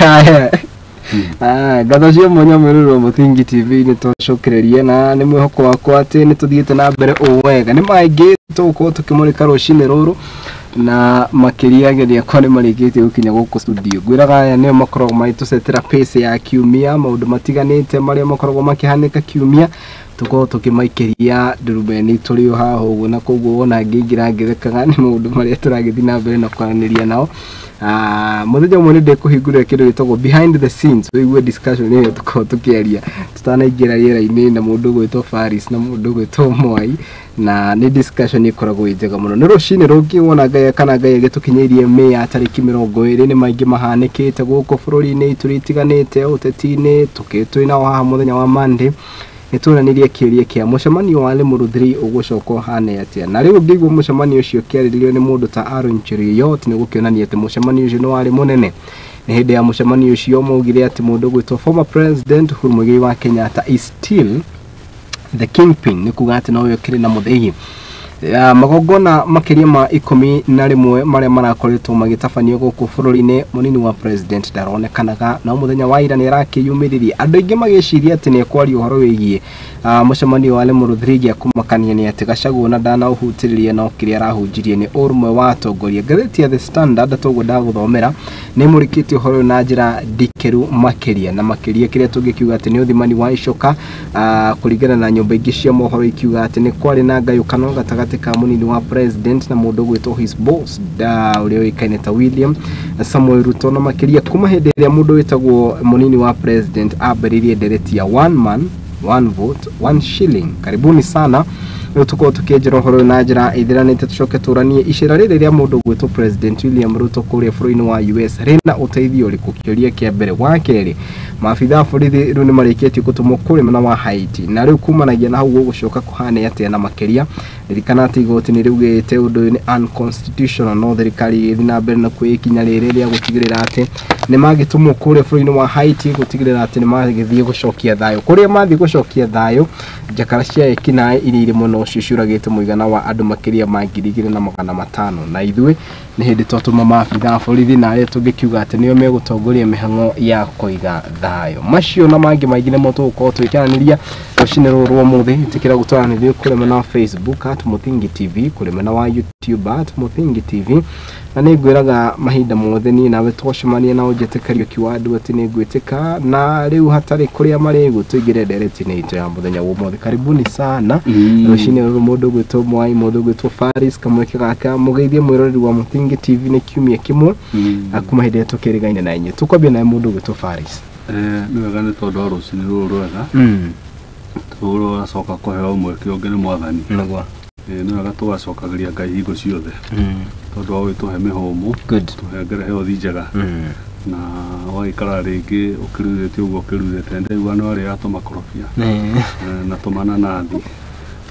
Haya. Ngatho cia mwanya mwĩroreri wa Mũthingi TV nĩ tũcokererie na nĩ mwĩhoko wakwa atĩ nĩ tũthiĩte na mbere ũũ wega. Nĩ maingĩ tũgũkorwo tũkĩmũrĩka rũcinĩ rũrũ na makĩria ageni akwa nĩ marĩkĩtie gũkinya gũkũ studio. Ngwĩraga aya nĩo makoragwo magĩtũcetera pace ya kiumia, maũndũ matiganĩte marĩa makoragwo makĩhanĩka kiumia tũkorwo tũkĩmaikĩria ndurumeni tũrĩ o haha ũguo, na koguo wona ngĩingĩra ngĩthekaga nĩ maũndũ marĩa tũragĩthiĩ na mbere na kwaranĩria nao. Mũthenya ũmwe nĩ ndĩkũhingũrĩra kĩndũ gĩtagwo behind the scenes, ũigue discussion ĩyo tũkorwo tũkĩaria tũtanaingĩra rĩera-inĩ na mũndũ ũgwĩtwo Faris na mũndũ ũgwĩtwo Mwai, na nĩ discussion ĩkoragwo ĩ njega mũno. Nĩ rũcinĩ rũngĩ wona Ngai kana Ngai agĩtũkinyĩirie May ya tarĩki 20, nĩ maingĩ mahanĩkĩte gũkũ bũrũri-inĩ itũ itiganĩte, ũteti-inĩ tũkĩ nao haha mũthenya wa Monday nĩ tuonanirie kĩũria kĩa mũcemanio wa Limuru 3 ũgũcoka ũhane atĩa, na rĩu ngĩigua mũcemanio ũcio ũkĩarĩrĩrio nĩ mũndũ ta Aaron Cheruiyot nĩ gũkĩonania atĩ mũcemanio ũcio nĩ warĩ mũnene. Nĩ hĩndĩ ya mũcemanio ũcio maugire atĩ mũndũ ũgwĩtwo former president Uhuru Muigai wa Kenyatta is still the kingpin, nĩ kuga atĩ nowe ũkĩrĩ na mũthĩgi. Magongona makĩria ma 11 marĩa marakoretwo magĩtabanio gũkũ bũrũri-inĩ, mũnini wa president ndaronekanaga, no mũthenya wa ira nĩ arakĩyumĩririe. Andũ aingĩ magĩciria atĩ nĩ ekwaria ũhoro wĩgiĩ mũcemanio wa Limuru 3 gĩa kũmakania nĩ atĩ Gachagua na ndanaũhutĩrĩria, no kĩrĩa arahunjirie nĩ ũrũmwe wa atongoria. Ngathĩti ya The Standard toguo ndagũthomera nĩ ĩmũrĩkĩtie ũhoro ũyũ na njĩra ndikĩru makĩria, na makĩria kĩrĩa tũngĩkiuga atĩ nĩ ũthimani wa icoka, kũringana na nyũmba ingĩ cia mohoro ikiuga atĩ nĩ kwarĩ na ngayũkano gatagatĩ ka mũnini wa president na mũndũ ũgwĩtwo his boss ũrĩa ũĩkaine ta William Samoei Ruto, na makĩria kuma hĩndĩ ĩrĩa mũndũ wĩtagwo mũnini wa president ambĩrĩirie ndereti ya one man one vote one shilling. Karibuni sana, rĩu tũkorwo tũkĩenjera ũhoro ũyũ na njĩra ĩthiranĩte, tũcoke tũranie icera rĩrĩ rĩa mũndũ ũgwĩtwo President William Ruto kũrĩa bũrũri-inĩ wa US rĩna ũteithio ũrĩkũ? Kĩũria kĩa mbere. Wa kerĩ, maabitha a borithi rĩu nĩ marĩkĩtie gũtũmwo kũrĩa mwena wa Haiti, na rĩu kumanagia na hau gũgũcoka kũhane atĩa? Na makĩria ririkana atĩ igoti nĩ rĩugĩte ũndũ ũyũ nĩ unconstitutional, no thirikari ĩgĩthiĩ na mbere na kuoya ikinya rĩrĩ rĩa gũtigĩrĩra atĩ nĩ magĩtũmwo kũrĩa bũrũri-inĩ wa Haiti gũtigĩrĩra atĩ nĩ magĩthiĩ gũcokia thayũ. Kũrĩa mathiĩ gũcokia thayũ, njakara cia ekinaĩ iria irĩ mwena ũcio ciũragĩte mũigana wa andũ makĩria ma 2500, na ithuĩ nĩ hĩndĩ twatũma maabitha a borithi na arĩa tũngĩkiuga atĩ nĩo megũtongoria mĩhang'o ya kũiga thayũ. Macio na mangĩ maingĩ nĩmo tũgũkorwo tũgĩkĩaranĩria rũcinĩ rũrũ rwa ũmũthĩ. Ĩtĩkĩra gũtwaranĩria kũrĩ mwena wa Facebook at Mũthingi TV, kũrĩ mwena wa YouTube at Mũthingi TV, na nĩ ngwĩraga mahinda mothe niĩ nawe twacemania na ũnjĩte Kariũki wa andũ atĩ nĩ ngwĩtĩka, na rĩu hatarĩ kũrĩa marĩgu tũingĩre ndereti-inĩ itũ ya mũthenya wa ũmũthĩ. Karibuni sana rũcinĩ rũrũ, mũndũ ũgwĩtwo Mwai, mũndũ ũgwĩtwo Faris, kamweke gaka mũgeithie mwĩroreri wa Mũthingi TV nĩ kiumia kĩmwe kuma hĩndĩ ĩrĩa tũkĩrĩgaine na inyuĩ. Tũkwambia nawe mũndũ ũgwĩtwo Faris. Nĩ wega nĩ tondũ wa rũcinĩ rũrũ rwega tũracoka kũheo mweke ũngĩ nĩ Mwathani. Nĩguo. Nĩ wega tũgacokagĩria Ngai hingo ciothe tondũ wa gũgĩtũhe mĩhũmũ, tũhengere health njega, na ũgagĩikara rĩngĩ ũkĩrurĩte ũguo ũkĩrurĩte. Ndaigua nĩ warĩaga tũmakorobia na tũmananathi,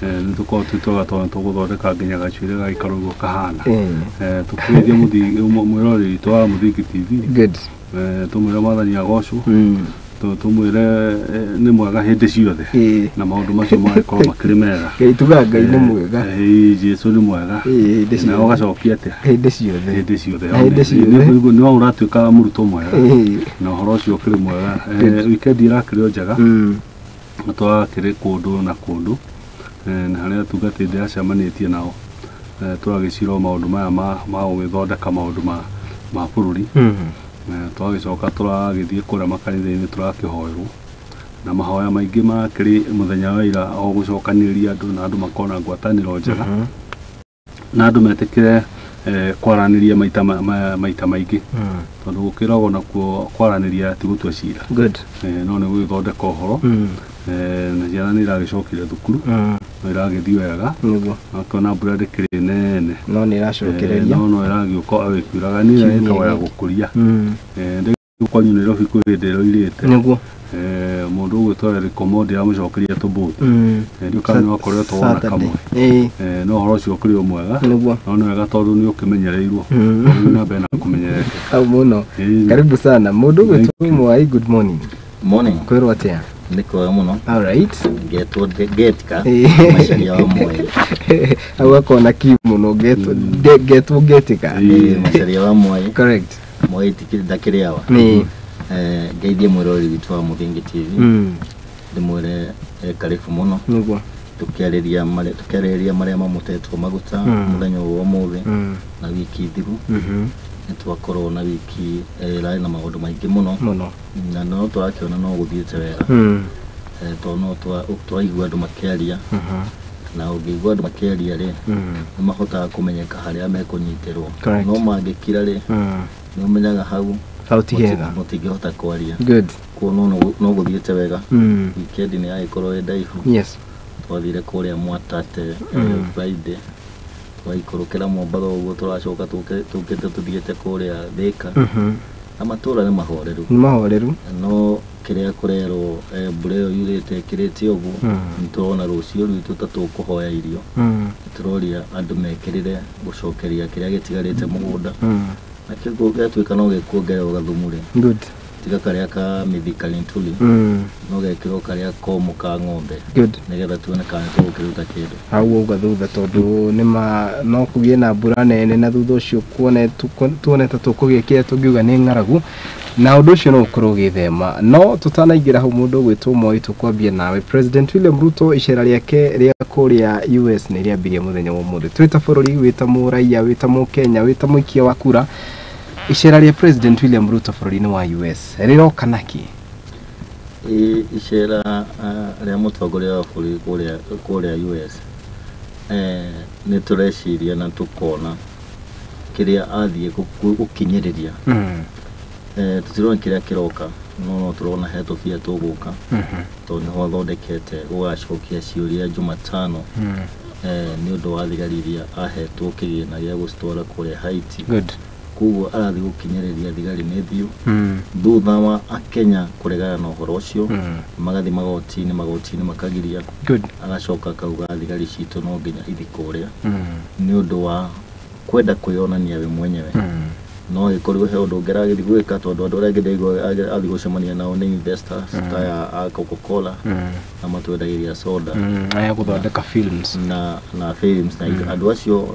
nĩ tũkoragwo twĩ twega tondũ nĩ tũgũthondeka nginya gacuĩrĩ gagĩikara ũguo kahana. Tũkĩgeithie mwĩroreri witũ wa Mũthingi TV, tũmwĩre Mwathani agocwo, tũmwĩre nĩ mwega hĩndĩ ciothe, na maũndũ macio magĩkorwo makĩrĩ mega. Ngai tugaga Ngai nĩ mwega. Jesu nĩ mwega. Hĩndĩ na ciothe. Ũgacokia atĩa? Hĩndĩ ciothe. Hĩndĩ ciothe. Na hĩndĩ ciothe. Nĩ ũratuĩka mũrutwo mwega na ũhoro ũcio ũkĩrĩ mwega. Weekend ĩrakĩrĩ o njega, na tũrakĩrĩ kũndũ na kũndũ, na harĩa atungatĩri ndĩracemanĩtie nao, tũragĩcira maũndũ maya ma gũgĩthondeka maũndũ ma bũrũri. Twagĩcoka tũragĩthiĩ kũrĩa makanitha-inĩ, tũrakĩhoerwo na mahoya maingĩ makĩrĩ mũthenya wa ira o gũcokanĩrĩria andũ na andũ makorwo na ngwatanĩro njega, na andũ metĩkĩre kwaranĩria maita maita maingĩ, tondũ gũkĩragwo nakuo kwaranĩria ti gũtua cira, no nĩ gũgĩthondeka ũhoro. Na ciana nĩ iragĩcokire thukuru, no iragĩthiĩ wega. Nĩguo. Akona mbura ndĩkĩrĩ nene, no nĩ ĩracokereria. No ĩragĩũka o ĩkiuraga, nĩ Kiumia ĩtagwo ya gĩkĩ. Gũkũria. Kwanyu Nairobi kwĩ hĩndĩ ĩroirĩte. Nĩguo. Mũndũ ũgwĩtwo Eric Omondi amũcokeria tũbũthi. Ndiũ kana nĩ wakoretwo wona Saturday. kamwe. No ũhoro ũcio ũkĩrĩ o mwega, Nĩguo. no nĩ wega tondũ nĩ ũkĩmenyereirwo. Ũthiĩ na mbere na kũmenyereka. Au mũno. Karibu sana mũndũ ũgwĩtwo Mwai, good morning. Morning. Kwĩrwo atĩa? Nĩ kwega mũno. All right. Ngetwo Getka Macharia wa Mwai. Hau akona kiu mũno, ngetwo ngetwo ngetika. Macharia wa Mwai. Correct. Mwai tikiri ndakĩrĩ awa. Nĩ. Ngeithie mwĩroreri witũ wa Mũthingi TV. Ndĩmwĩre karibu mũno. Nĩguo. Tukiarĩria marĩa mamũtetwo maguta mũthenya wa ũmũthĩ na wiki thiru. Nĩ twakorwo na wiki ĩrarĩ na maũndũ maingĩ mũno mũno, na no tũrakĩona no gũthiĩte wega. Tondũ no tũraigua andũ makĩaria, na ũngĩigua andũ makĩaria rĩ, nĩ mahotaga kũmenyeka harĩa mekũnyitĩrwo. No mangĩkira rĩ, nĩ ũmenyaga hau mũtingĩhota kwaria. Good. Kuo no gũthiĩte wega. Weekend nĩ yagĩkorwo ĩ ndaihu. Yes. Twathire kũrĩa Mwatate Friday, twaikũrũkĩra Mombatha ũguo, tũracoka tũkĩte tũthiĩte kũrĩa Thika. Na matũra nĩ mahoreru. Nĩ mahoreru. No kĩrĩa kũrerwo mbura ĩyo yurĩte ĩkĩrĩte ũguo, nĩ tũrona rũciũ rwitũ ta tũkũhoya irio. Tũroria andũ mekĩrĩre gũcokeria kĩrĩa gĩtigarĩte mũgũnda. Na kĩguo gĩatuĩka no gĩkuongererwo gathumu rĩ. Good. Tiga karĩa ka mĩthika lintuli, no gekĩrwo karĩa komũ ka ng'ombe. Good. Nĩgetha tuone kana tũgũkĩruta kĩndũ. Hau uga thutha tondũ nĩma no kũgĩe na mbura nene, na thutha ũcio tuone ta tũkũgĩa kĩrĩa tũngiuga nĩ ng'aragu, na ũndũ ũcio no ũkorwo ũgĩthema. No tũtanaingĩra hau, mũndũ ũgwĩtwo Moi, tũkwambia nawe. President William Ruto icera rĩake rĩa kũrĩa US nĩ rĩambirie mũthenya wa ũmũthĩ. Twĩ ta bũrũri, wĩ ta mũraiya, wĩ ta mũkenya, wĩ ta mũikia wa kura, icera rĩa President William Ruto bũrũri-inĩ wa US rĩroka nakĩ? Icera rĩa mũtongoria wa bũrũri kũrĩa US, nĩ tũreciria na tũkona kĩrĩa athiĩ gũkinyĩrĩria. Tũtirona kĩrĩa kĩroka, no tũrona he tũbia tũgũka, tondũ nĩho athondekete gũgacokia ciũria Jumatano, nĩ ũndũ wa thigari iria ahetwo kĩgĩna gĩa gũcitwara kũrĩa Haiti. Good. Koguo arathiĩ gũkinyĩrĩria thigari nĩ thiũ. Thutha wa Akenya kũregana na ũhoro ũcio, magathiĩ magoti-inĩ makagiria. Good. Agacoka akauga thigari citũ no nginya ithiĩ kũrĩa, nĩ ũndũ wa kwenda kwĩyonania we mwenyewe. No ĩkorirwo he ũndũ ũngĩ aragĩthiĩ gwĩka, tondũ andũ arĩa angĩ ndaigua athiĩ gũcemania nao nĩ investors ta ya a Coca-Cola, na matwendagĩria soda, aya gũthondeka films na films, na andũ acio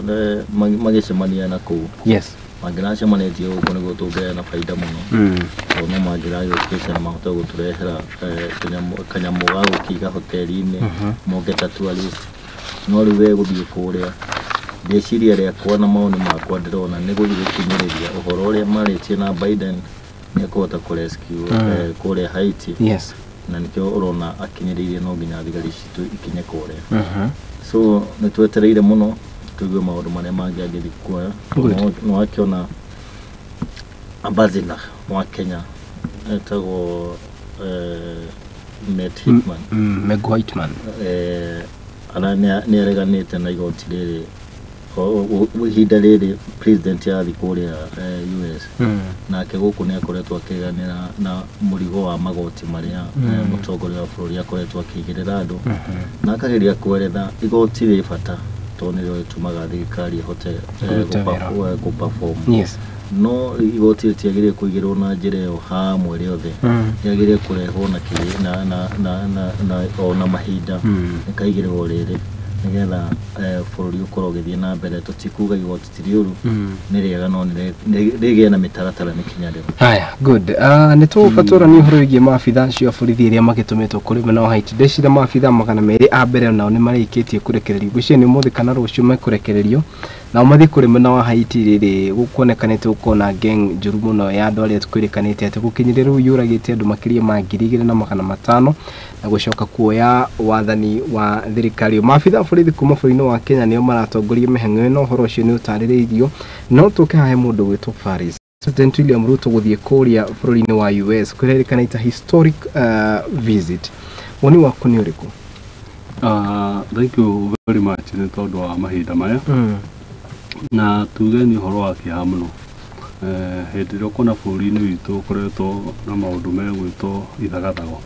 magĩcemania na kũu. Yes. Mangĩracemanĩtie gũkũ nĩguo tũngĩgĩa na baida mũno. Tondũ no mangĩragĩũkĩte na mahote gũtũrehera kanyamũ ga gũkĩiga hoteli-inĩ, moke ta tourist. No rĩu we gũthiĩ kũrĩa, rĩciria rĩakwa na mawoni makwa ndĩrona nĩ gũthiĩ gũkinyĩrĩria ũhoro ũrĩa marĩtie na Biden, nĩ ekũhota kũrescue kũrĩa Haiti. Yes. Na nĩkĩo ũrona akinyĩrĩirie no nginya thigari citũ ikinye kũrĩa. So nĩ twetereire mũno tũigue maũndũ marĩa mangĩ angĩthiĩ kuoya. No akĩona ambassador wa Kenya etagwo Matt Hitman. Meg Whitman. Nĩ areganĩte na igoti rĩrĩ ihinda rĩrĩ president athiĩ kũrĩa US. Nake gũkũ nĩ akoretwo akĩreganĩra na mũrigo wa magoti marĩa mũtongoria wa bũrũri akoretwo akĩigĩrĩra andũ, na akageria kweretha igoti rĩ bata tondũ nĩrĩo rĩtũmaga thirikari ĩhote gũperform. Yes. No igoti rĩtiagĩrĩire kũigĩrwo na njĩra ĩyo hamwe rĩothe, rĩagĩrĩire kũrehwo na ona mahinda rĩkaigĩrĩrwo rĩrĩ, nĩgetha bũrũri ũkorwo ũgĩthiĩ na mbere. Tũtikuga igoti ti rĩũru, nĩ rĩega, no rĩgĩe na mĩtaratara mĩkinyanĩru. Haya, good. Nĩ tũgũka tũranie ũhoro wĩgiĩ maabitha acio a borithi arĩa magĩtũmĩtwo kũrĩ mwena wa Haiti. Ndeciria maabitha 200 a mbere nao nĩ marĩkĩtie kũrekererio. Ngwĩciria nĩ ũmũthĩ kana rũciũ mekũrekererio, nao mathiĩ kũrĩ mwena wa Haiti. Rĩrĩ gũkuonekanĩte gũkorwo na gang njũru mũno ya andũ arĩa kwĩrĩkanĩte atĩ gũkinyĩria rĩu yũragĩte andũ makĩria ma 2500 na gũcoka kuoya wathani wa thirikari. Maabitha a borithi kuma bũrũri-inĩ wa Kenya nĩo maratongoria mĩhang'o ĩno. Ũhoro ũcio nĩ ũtarĩrĩirio, no tũke haha he mũndũ ũgwĩtwo Faris. President William Ruto gũthiĩ kũrĩa bũrũri-inĩ wa US kwĩrĩkanĩte ta historic visit. Woni waku nĩ ũrĩkũ? Thank you very much nĩ tondũ wa mahinda maya. Na tuge nĩ ũhoro wa kĩeha mũno. Hĩndĩ ĩrĩa ũkuona bũrũri-inĩ witũ ũkoretwo na maũndũ megwĩtwo ithagathago,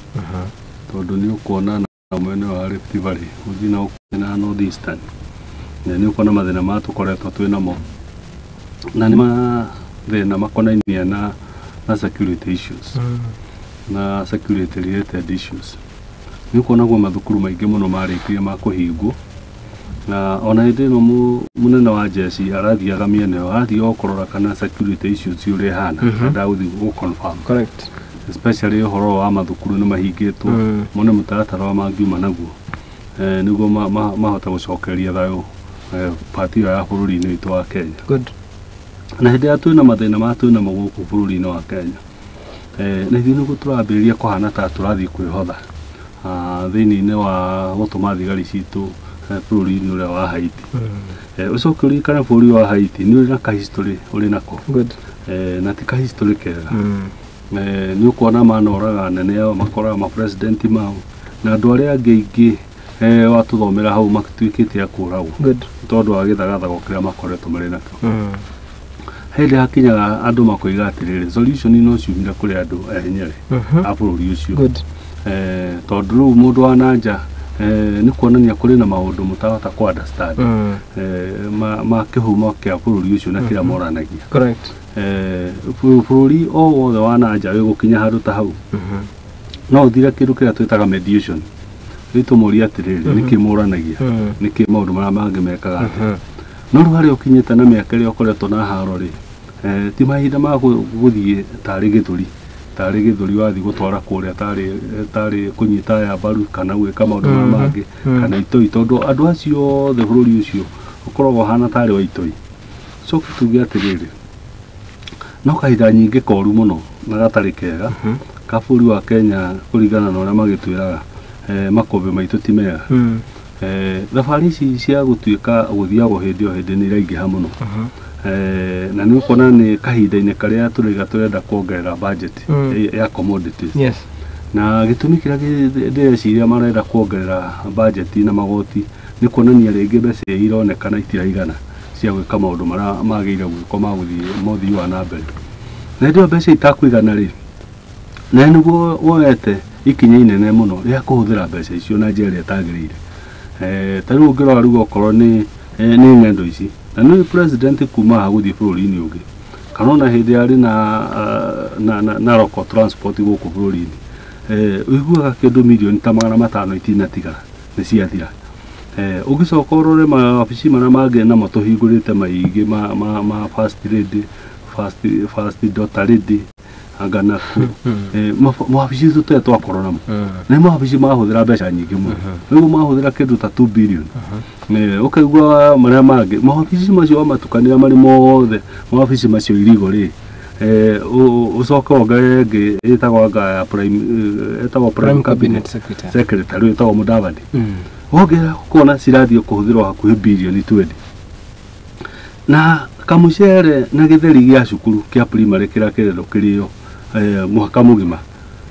tondũ nĩ ũkuona na mwena wa Rift Valley ũthiĩ na gũkũ na North Eastern, na nĩ ũkuona mathĩna maya tũkoretwo twĩ namo, na nĩ mathĩna makonainie na security issues, na security related issues. Nĩ ũkuona gwĩ mathukuru maingĩ mũno marĩkirie ma kũhingwo, na ona hĩndĩ ĩno mũnene wa jeshi arathiaga mĩena ĩyo, arathiĩ o kũrora kana security issues ũrĩa ĩhana, ndagũthiĩ gũ confirm. Correct. Especially ũhoro wa mathukuru nĩ mahingĩtwo, mone mũtaratara wa mangiuma naguo nĩguo mahota gũcokeria thayũ part ĩyo ya bũrũri-inĩ witũ wa Kenya. Good. Na hĩndĩ ĩrĩa twĩna mathĩna maya twĩna mo gũkũ bũrũri-inĩ wa Kenya, na ithuĩ nĩguo tũrambĩrĩria kũhana ta tũrathiĩ kwĩhotha thĩinĩ-inĩ wa gũtũma thigari citũ bũrũri-inĩ ũrĩa wa Haiti. Ũcoke ũririkane bũrũri wa Haiti nĩ ũrĩ na ka history ũrĩ nako. Good. Na ti ka history kega. Nĩ ũkuona manoraga anene ao, makoraga ma president mao na andũ arĩa angĩ aingĩ watũthomera hau matuĩkĩte a kũragwo. Good. Tondũ wa gĩthagathago kĩrĩa makoretwo marĩ nakĩo. Hĩndĩ hakinyaga andũ makoiga atĩrĩrĩ, solution no ciumire kũrĩ andũ enyewe a bũrũri ũcio. Good. Tondũ rĩu mũndũ wa nanja nĩ kuonania kũrĩ na maũndũ mũtahota kũ understand ma kĩhumo kĩa bũrũri ũcio na kĩrĩa moranagia. Correct. Bũrũri o wothe wa nanja wĩgũkinya handũ ta hau no ũthire kĩndũ kĩrĩa twĩtaga mediation, rĩu tũmũrie atĩrĩrĩ, nĩkĩ mũranagia, nĩkĩ maũndũ marĩa mangĩ mekaga atĩa. No rĩu harĩa ũkinyĩte na mĩaka ĩrĩa ũkoretwo na haro rĩ, ti mahinda ma gũthiĩ tarĩ gĩthũri wathiĩ gũtwara kũrĩa tarĩ kũnyita aya mbaru kana gwĩka maũndũ marĩa mangĩ kana itoi, tondũ andũ acio othe bũrũri ũcio ũkoragwo ũhana tarĩ wa itoi. Coke tuge atĩrĩrĩ, no kahinda nyingĩ koru mũno na gatarĩ kega ka bũrũri wa Kenya kũringana na ũrĩa magĩtwĩraga, makũmbĩ maitũ ti mega. Thabarĩ ici cia gũtuĩka gũthiagwo hĩndĩ o hĩndĩ nĩ iraingĩha mũno. Na nĩ ũkuona nĩ kahinda-inĩ karĩa tũraiga tũrenda kuongerera budget ya commodities. Na gĩtũmi kĩrĩa ndĩreciria marenda kuongerera budget na magoti nĩ kuonania rĩngĩ mbeca iria ironekana itiraigana cia gwĩka maũndũ marĩa magĩrĩire gwĩkwo ma gũthiĩ mothii wa na mbere. Na hĩndĩ ĩyo mbeca itakũigana rĩ, na nĩguo woete ikinya inene mũno rĩa kũhũthĩra mbeca icio na njĩra ĩrĩa ĩtagĩrĩire. Ta rĩu ũngĩrora rĩu okorwo nĩ ng'endo ici, na nĩ president kuma haha gũthiĩ bũrũri-inĩ ũngĩ, kana ona hĩndĩ arĩ na local transport gũkũ bũrũri-inĩ, ũiguaga kĩndũ mirioni ta 500 itinatigara nĩ ciathira. Ũngĩcoka ũrore mawabici marĩa mangĩ namo tũhingũrĩte maingĩ ma first lady, first daughter lady, anga naku mawabici tũtarĩ twakorwo namo, nĩ mawabici mahũthĩra mbeca nyingĩ mũno, nĩguo mahũthĩra kĩndũ ta 2 billion. Ũkaigua marĩa mangĩ mawabici macio wamatukanĩra marĩ mothe mawabici macio irigo rĩ, ũcoke wongerere ĩngĩ ĩtagwo anga ya prime, ĩtagwo prime cabinet secretary, secretary ĩtagwo Mudavadi, wongerera ũkona cirathiĩ kũhũthĩrwo hakuhĩ birioni 20, na kamũcere na gĩtheri gĩa cukuru kĩa primary kĩrĩa kĩrendwo kĩrĩo mwaka mũgima,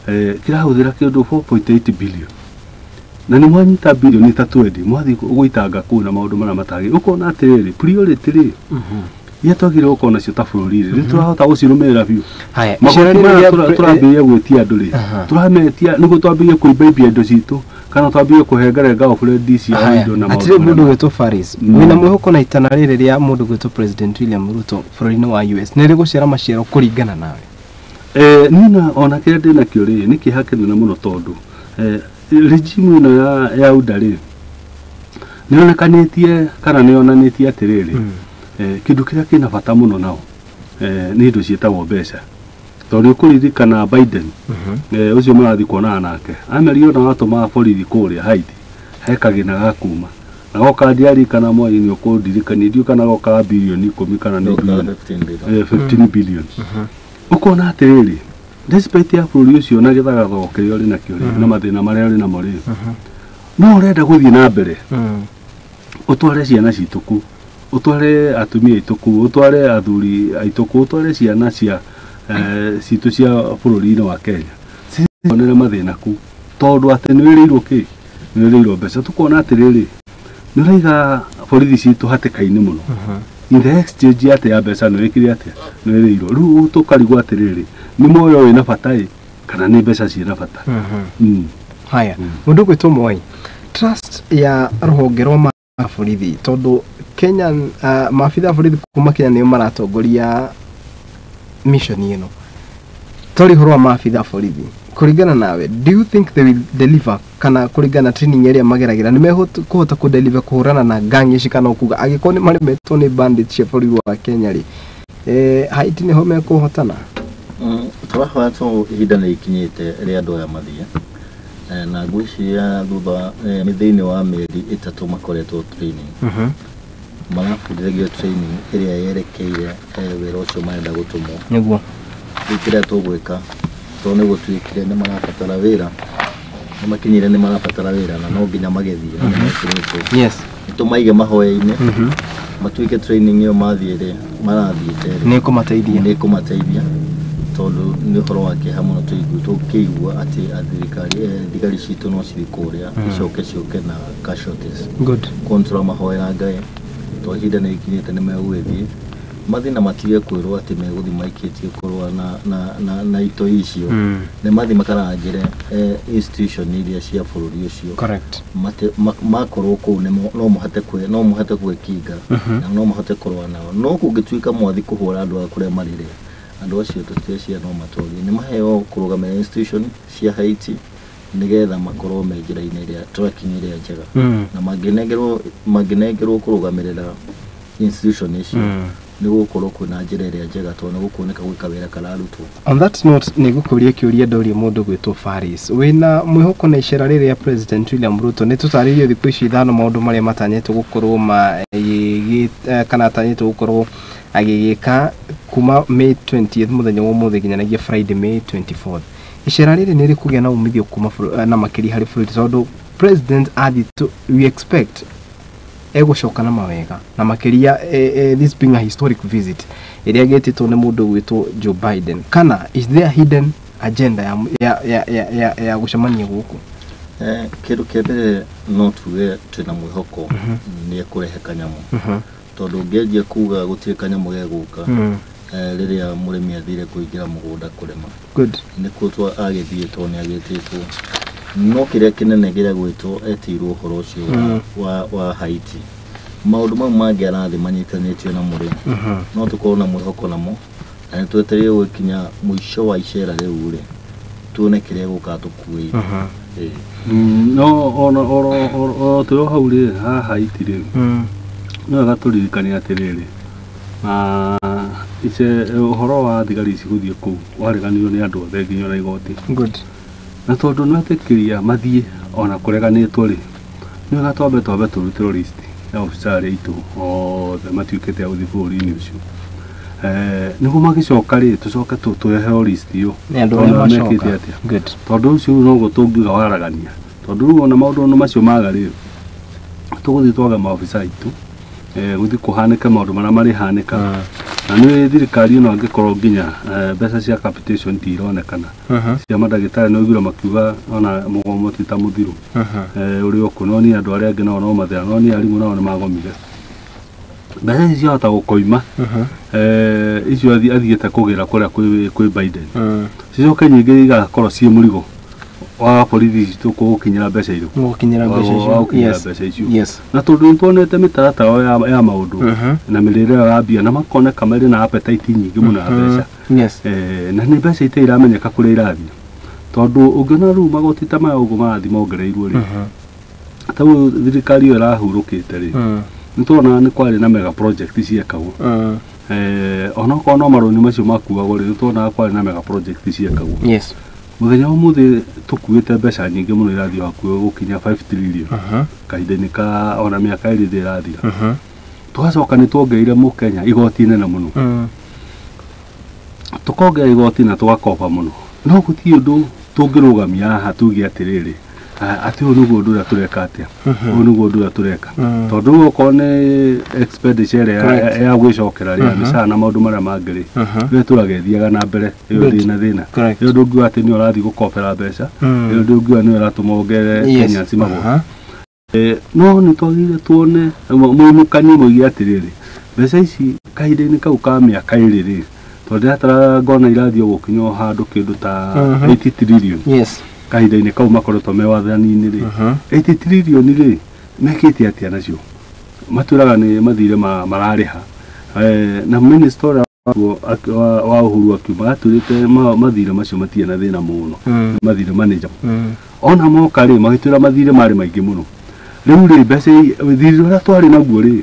kĩrahũthĩra kĩndũ 4.8 billion, na nĩ mwanyita birioni ta 20 mwathiĩ gũitanga kũu na maũndũ marĩa matagĩrĩire. Ũkona atĩrĩrĩ, priority rĩ iria twagĩrĩirwo gũkorwo nacio ta bũrũri rĩ, nĩ tũrahota gũcirũmĩrĩra biũ? Haya. Magoti maya tũrambĩrĩria gwĩtia andũ rĩ, tũrametia nĩguo twambĩrĩrie kũimbaimbia indo citũ kana twambĩrĩrie kũhengerenga oburedi cia indo na Atĩrĩ, maũndũ mũndũ marĩa gwĩtwo Faris, wĩna mwĩhoko na itana rĩrĩ rĩa mũndũ gwĩtwo President William Ruto bũrũri-inĩ wa US nĩ rĩgũciara maciaro kũringana nawe? Niĩ na ona kĩrĩa ndĩ nakĩo rĩ, nĩ kĩeha kĩnene mũno, tondũ regime ĩno ya UDA rĩ, nĩ yonekanĩtie kana nĩ yonanĩtie atĩrĩrĩ, kĩndũ kĩrĩa kĩna bata mũno nao nĩ indo ciĩtagwo mbeca, tondũ ũkũririkana Biden, ũcio mũrathiĩ kuonana nake, amerire ona watũma borithi kũrĩa Haiti he kagĩna ga kuma na goka, ndiarikana mwai nĩ ũkũndirikania, ndiũĩ kana gokaga birioni 10 kana nĩ bilioni 15 billion. 15 billion. Ũkona atĩrĩrĩ, despite ya bũrũri ũcio na gĩthagathago kĩrĩa ũrĩ nakĩo rĩ, na mathĩna marĩa ũrĩ namo rĩ, no ũrenda gũthiĩ na mbere ũtware ciana citũ kuu, ũtware atumia aitũ kuu, ũtware athuri aitũ kuu, ũtware ciana cia citũ cia bũrũri-inĩ wa Kenya cionere mathĩna kuu, tondũ atĩ nĩ wĩrĩirwo kĩ, nĩ wĩrĩirwo mbeca. Tũkona atĩrĩrĩ, nĩ ũraiga borithi citũ hatĩka-inĩ mũno in the exchange atĩ ya mbeca. Nĩ wĩkire atĩa? Nĩ wĩrĩirwo. Rĩu tũkarigwo atĩrĩrĩ, nĩ muoyo wĩna bata ĩ kana nĩ mbeca ciĩna bata? Haya, mũndũ gwĩtwo Mwai, trust ya rũhonge rwa maborithi, tondũ Kenya, maabitha a borithi kuma Kenya nĩo maratongoria mission ĩno, tori ũhoro wa maabitha a borithi, kũringana nawe, do you think they will deliver, kana kũringana na training ĩrĩa mageragĩra nĩ mekũhota kũ-deliver kũhũrana na gang ici, kana ũkuga angĩkorwo nĩ maremetwo nĩ bandits cia bũrũri wa Kenya rĩ, Haiti nĩho mekũhotana? Tũrahoya to ihinda nĩ ikinyĩte rĩa andũ aya mathiĩ. Na ngwĩciria thutha nĩ thĩinĩ wa mĩeri 3 makoretwo training. Marabundithagio training ĩrĩa yerekeire wĩra ũcio marenda gũtũmwo. Nĩguo. Rĩu kĩrĩa tũgwĩka tondũ nĩ gũtuĩkire nĩ marabatara wĩra, nĩ makinyire nĩ marabatara wĩra na no nginya magĩthiĩ na nĩ mekĩrĩtwo. Yes. Tũmaige mahoya-inĩ matuĩke training ĩyo mathiĩre marathiĩte nĩ kũmateithia, nĩ kũmateithia tondũ nĩ ũhoro wa kĩeha mũno tũkĩigua atĩ thirikari thigari citũ no cithiĩ kũrĩa icoke ciũke na casualties. Good. Koguo tũramahoera Ngai tondũ ihinda nĩ ikinyĩte nĩ megũgĩthiĩ mathiĩ na matige kwĩrwo atĩ megũthiĩ maikĩtie kũrũa na itoi icio. Nĩ mathiĩ makarangĩre institution iria cia bũrũri ũcio. Correct. Makorwo kũu no mũhote gwĩkinga na no mũhote kũrũa nao. No kũngĩtuĩka mwathi kũhũra andũ a kũrĩa marĩ rĩ, andũ acio tũtireciria no matorie. Nĩ maheo kũrũgamĩrĩra institution cia Haiti nĩgetha makorwo me njĩra-inĩ ĩrĩa tracking ĩrĩa njega. Na mangĩnengerwo kũrũgamĩrĩra institution icio nĩ gũkorwo kwĩna njĩra ĩrĩa njega tondũ nĩ gũkuoneka gwĩ kawĩra kararutwo. On that note, nĩ ngũkũria kĩũria ndoria mũndũ gwĩtwo Faris. Wĩna mwĩhoko na icera rĩrĩa President William Ruto nĩ tũtarĩirio thikũ ici 5 maũndũ marĩa matanyĩtwo gũkorwo kana atanyĩtwo gũkorwo agĩgĩka kuma May 20th mũthenya wa ũmũthĩ nginyanagia Friday May 24th. Icera rĩrĩ nĩ rĩkũgĩa na umithio kuma na makĩria harĩ bũrũri tondũ President athiĩ we expect egũcoka na mawega na makĩria this being a historic visit ĩrĩa gĩtĩtwo nĩ mũndũ gwĩtwo Joe Biden. Kana is there hidden agenda ya gũcemania gũkũ? Kĩndũ kĩa mbere no tuge twĩna mwĩhoko nĩ ekũrehe kanyamũ tondũ ũngĩanjia kuga gũtirĩ kanyamũ gegũka rĩrĩa mũrĩmi athire kũingĩra mũgũnda kũrĩma. Good. Nĩkuo agĩthiĩ tondũ nĩ agĩtĩtwo. No kĩrĩa kĩnene kĩrĩa gwĩtwo etirwo ũhoro ũcio wa Haiti. Maũndũ mau mangĩ arathiĩ manyitanĩtio na mũrĩmi. No tũkorwo na mwĩhoko namo na nĩ twetereire gũkinya mũico wa icera rĩu rĩ tuone kĩrĩa gũka tũkuĩire. No ona oro twĩ hau rĩ ha Haiti rĩ no wega tũririkane atĩrĩrĩ ũhoro wa thigari ici gũthiĩ kũu wareganirwo nĩ andũ othe nginya ona igoti. Good. Na tondũ nĩmetĩkĩria mathiĩ ona kũreganĩtwo rĩ nĩ wega twambe tũrutĩrwo list ya obica arĩa aitũ othe matuĩkĩte a gũthiĩ bũrũri-inĩ ũcio. Nĩguo magĩcoka rĩ tũcoke tũheo list ĩyo nĩ andũ arĩa macoka. Good. Tondũ ũcio noguo tũngiuga waragania tondũ rĩu ona maũndũ macio maga rĩ tũgũthiĩ twage maobica aitũ gũthiĩ kũhanĩke maũndũ marĩa marĩhanĩka. Na nĩ thirikari ĩno angĩkorwo nginya mbeca cia capitation ti ironekana cia mandagĩtarĩ no iguire makiuga ona mũgomo ti ta mũthiru ũrĩa ũkũ no niĩ andũ arĩa angĩ nao no mathĩna no niĩ arimũ nao nĩ magomire mbeca ici ciahota gũkoima icio athiĩte kũgĩra kũrĩa kwĩ Biden cicoke nyingĩ igakorwo ciĩ mũrigo wa borithi citũ gũkinyĩra mbeca irĩkũ gũkinyĩra mbeca icio. Yes. Na tondũ nĩtuonete mĩtaratara ya maũndũ na mĩrĩre ya mbia na makoneka marĩ na appetite nyingĩ mũno ya mbeca. Yes. Na nĩ mbeca itarĩ iramenyeka kũrĩa irathiĩ tondũ ũngĩona rĩu magoti ta maya ũguo marathiĩ mongereirwo rĩ ta rĩu thirikari ĩyo ĩrahurũkĩte rĩ nĩtuonaga nĩ kwarĩ na mega project ciekagwo. Onokorwo no marũni macio makuagwo rĩ nĩtuonaga kwarĩ na mega project ciekagwo. Yes. Mũthenya wa ũmũthĩ tũkuĩte mbeca nyingĩ mũno irathiĩ hakuhĩ gũkinya 5 trillion kahinda-inĩ ka ona mĩaka ĩrĩ ĩrathira. Tũgacoka nĩ tuongereire mũkenya igoti inene mũno. Tũkongerera igoti na tũgakoba mũno no gũtirĩ ũndũ tũngĩrũgamia haha tuge atĩrĩrĩ atĩ ũyũ nĩguo ũndũ ũrĩa tũreka atĩa ũyũ nĩguo ũndũ ũrĩa tũreka tondũ rĩu okorwo nĩ expenditure ya gwĩcokera rĩ mĩcara na maũndũ marĩa mangĩ rĩ ĩyo ĩtũraga ĩthiaga na mbere ĩyo ndĩna thĩna ĩyo ndũngiuga atĩ nĩyo ũrathiĩ gũkobera mbeca ĩyo ndũngiuga nĩyo ĩratũma wongerere Kenyans magoti. No nĩ twagĩrĩire tuone mũinũkani moige atĩrĩrĩ mbeca ici kahinda-inĩ kau ka mĩaka ĩrĩ rĩ tondũ ndĩratara ngona irathiĩ gũkinya o handũ kĩndũ ta 80 trillion. Yes. Kahinda-inĩ kau makoretwo me wathani-inĩ rĩ 80 trillion rĩ mekĩte atĩa nacio matwĩraga nĩ mathire mararĩha na minister ũrĩa wa Uhuru akiuma atwĩrĩte mathire macio matirĩ na thĩna mũno mathire manager ona moka rĩ magĩtwĩra mathire marĩ maingĩ mũno rĩu rĩ mbeca thirĩ ũrĩa twarĩ naguo rĩ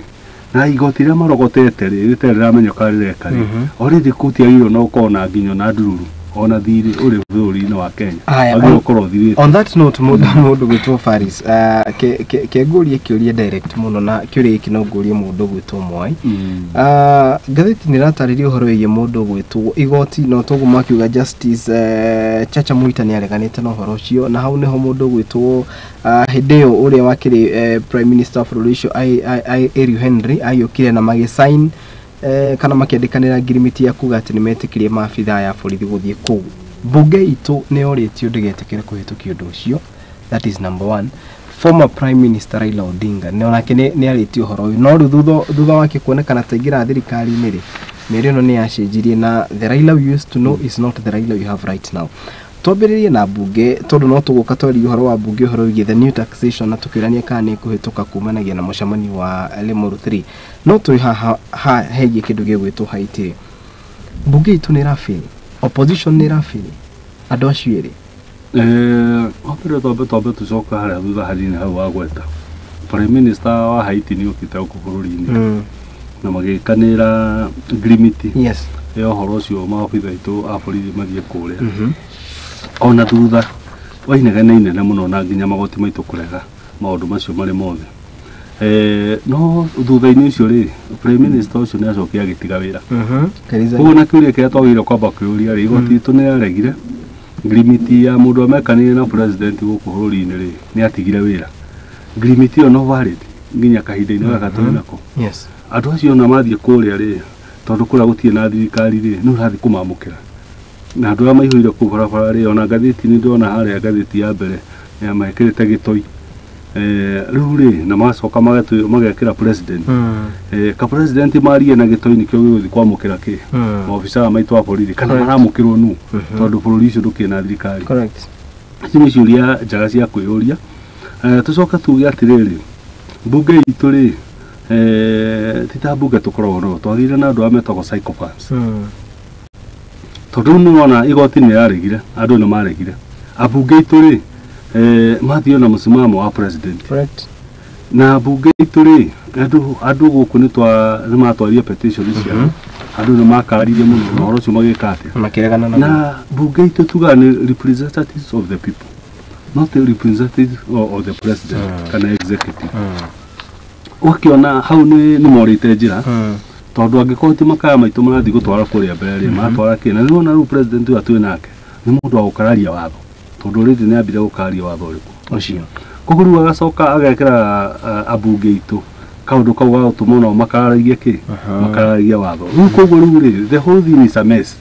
Na igoti rĩrĩa marogotete rĩ rĩtarĩ rĩramenyeka rĩreka rĩ already kũtiagĩrĩirwo no gũkorwo na nginya na ndururu ona thirĩ ũrĩ bũrũri-inĩ wa Kenya. Aya, ũkorwo ũthirĩte. On that note, mũndũ gwĩtwo Faris, ke ngũrie kĩũria direct mũno, na kĩũria gĩkĩ no ngũrie mũndũ gwĩtwo Mwai. Ngathĩti nĩ ĩratarĩria ũhoro wĩgiĩ mũndũ gwĩtwo igoti, no toguo makiuga Justice Chacha Mwita nĩ areganĩte na ũhoro ũcio, na hau nĩho mũndũ gwĩtwo hĩndĩ ĩyo ũrĩa wakĩrĩ Prime Minister wa bũrũri ũcio Ariel Henry agĩũkire na magĩsign kana makĩandĩkanĩra ngirimiti ya kuga atĩ nĩ metĩkĩrie maabithaa ya borithi gũthiĩ kũu. Mbunge itũ nĩ yorĩtio ndĩgetĩkĩre kũhĩtũkia ũndũ ũcio. That is number one. Former Prime Minister Raila Odinga nĩ onake nĩ arĩtie ũhoro ũyũ, no rĩu thutha wake kuonekana ta aingĩra thirikari-inĩ rĩ, mĩario ĩno nĩ yacenjirie, na the Raila we used to know is not the Raila we have right now. Twambĩrĩrie na mbunge, tondũ no tũgũka twarie ũhoro wa mbunge, ũhoro wĩgiĩ the new taxation, na tũkĩũrania kana nĩ ĩkũhĩtũka kumanagia na mũcemanio wa Limuru 3. No twĩ haha ha hegiĩ kĩndũ gĩgwĩtwo Haiti, mbunge itũ nĩ ĩrafail, opposition nĩ ĩrafail, andũ acio erĩ. Wambere twambe tũcoka harĩa thutha hanini hau wagweta Prime Minister wa Haiti nĩ okĩte gũkũ bũrũri-inĩ na magĩkanĩra ngirimiti ya ũhoro ũcio maobitha aitũ a borithi mathiĩ kũrĩa. Ona thutha wa inegene inene mũno na nginya magoti maitũ kũrega maũndũ macio marĩ mothe, no thutha-inĩ ũcio rĩ, Prime Minister ũcio nĩ acokire agĩtiga wĩra. Kariza. Koguo na kĩũria kĩrĩa twagĩrĩirwo kwamba kwĩyũria rĩ, igoti ritũ nĩ rĩaregire ngirimiti ya mũndũ amekanire na president gũkũ bũrũri-inĩ rĩ, nĩ atigire wĩra. Ngirimiti ĩyo no valid nginya kahinda-inĩ gaka tũrĩ nako. Andũ acio ona mathiĩ kũrĩa rĩ, tondũ kũrĩa gũtirĩ na thirikari rĩ, nĩ ũrathiĩ kũmamũkĩra na andũ arĩa maihũire kũu barabara rĩ, ona ngathĩti-inĩ ndĩrona harĩa ngathĩti ya mbere ya mekĩrĩte gĩtoi. Rĩu rĩ, na magacoka magekĩra president, ka president marie na gĩtoi nĩkĩo gĩgũthiĩ kwamũkĩra kĩ maobica maitũ a borithi kana maramũkĩrwo nũ, tondũ bũrũri ũcio ndũkĩrĩ na thirikari. Icio nĩ ciũria njega cia kwĩyũria. Tũcoke tuge atĩrĩrĩ, mbunge itũ rĩ, ti ta mbunge tũkoragwo nayo, twagĩrĩire na andũ arĩa metagwo sycophants, tondũ rĩu nĩwona igoti nĩ rĩaregire, andũ nĩ maregire, ambunge itũ rĩ, mathiĩ na mũsimamo wa president. Na mbunge itũ rĩ, andũ gũkũ nĩ matwarire petition ciao, andũ nĩ makararirie mũno na ũhoro ũcio magĩka atĩa? Makĩregana na Na mbunge itũ tugaga nĩ representatives of the people, not the representatives of the president kana executive. Ũgakĩona hau nĩ morĩte njĩra, tondũ angĩkorwo ti makaya maitũ marathiĩ gũtwara kũrĩa mbere rĩ, maratwara kĩ? Na nĩwona rĩu president ũyũ twĩ nake nĩ mũndũ wa gũkararia watho, tondũ already nĩ ambire gũkararia watho ũrĩkũ ũcio. Koguo rĩu agacoka agekĩra ambunge itũ kaũndũ kau ga gũtũma onao makararagie kĩ? Makararagie watho rĩu. Koguo rĩu rĩ, the whole thing is a mess.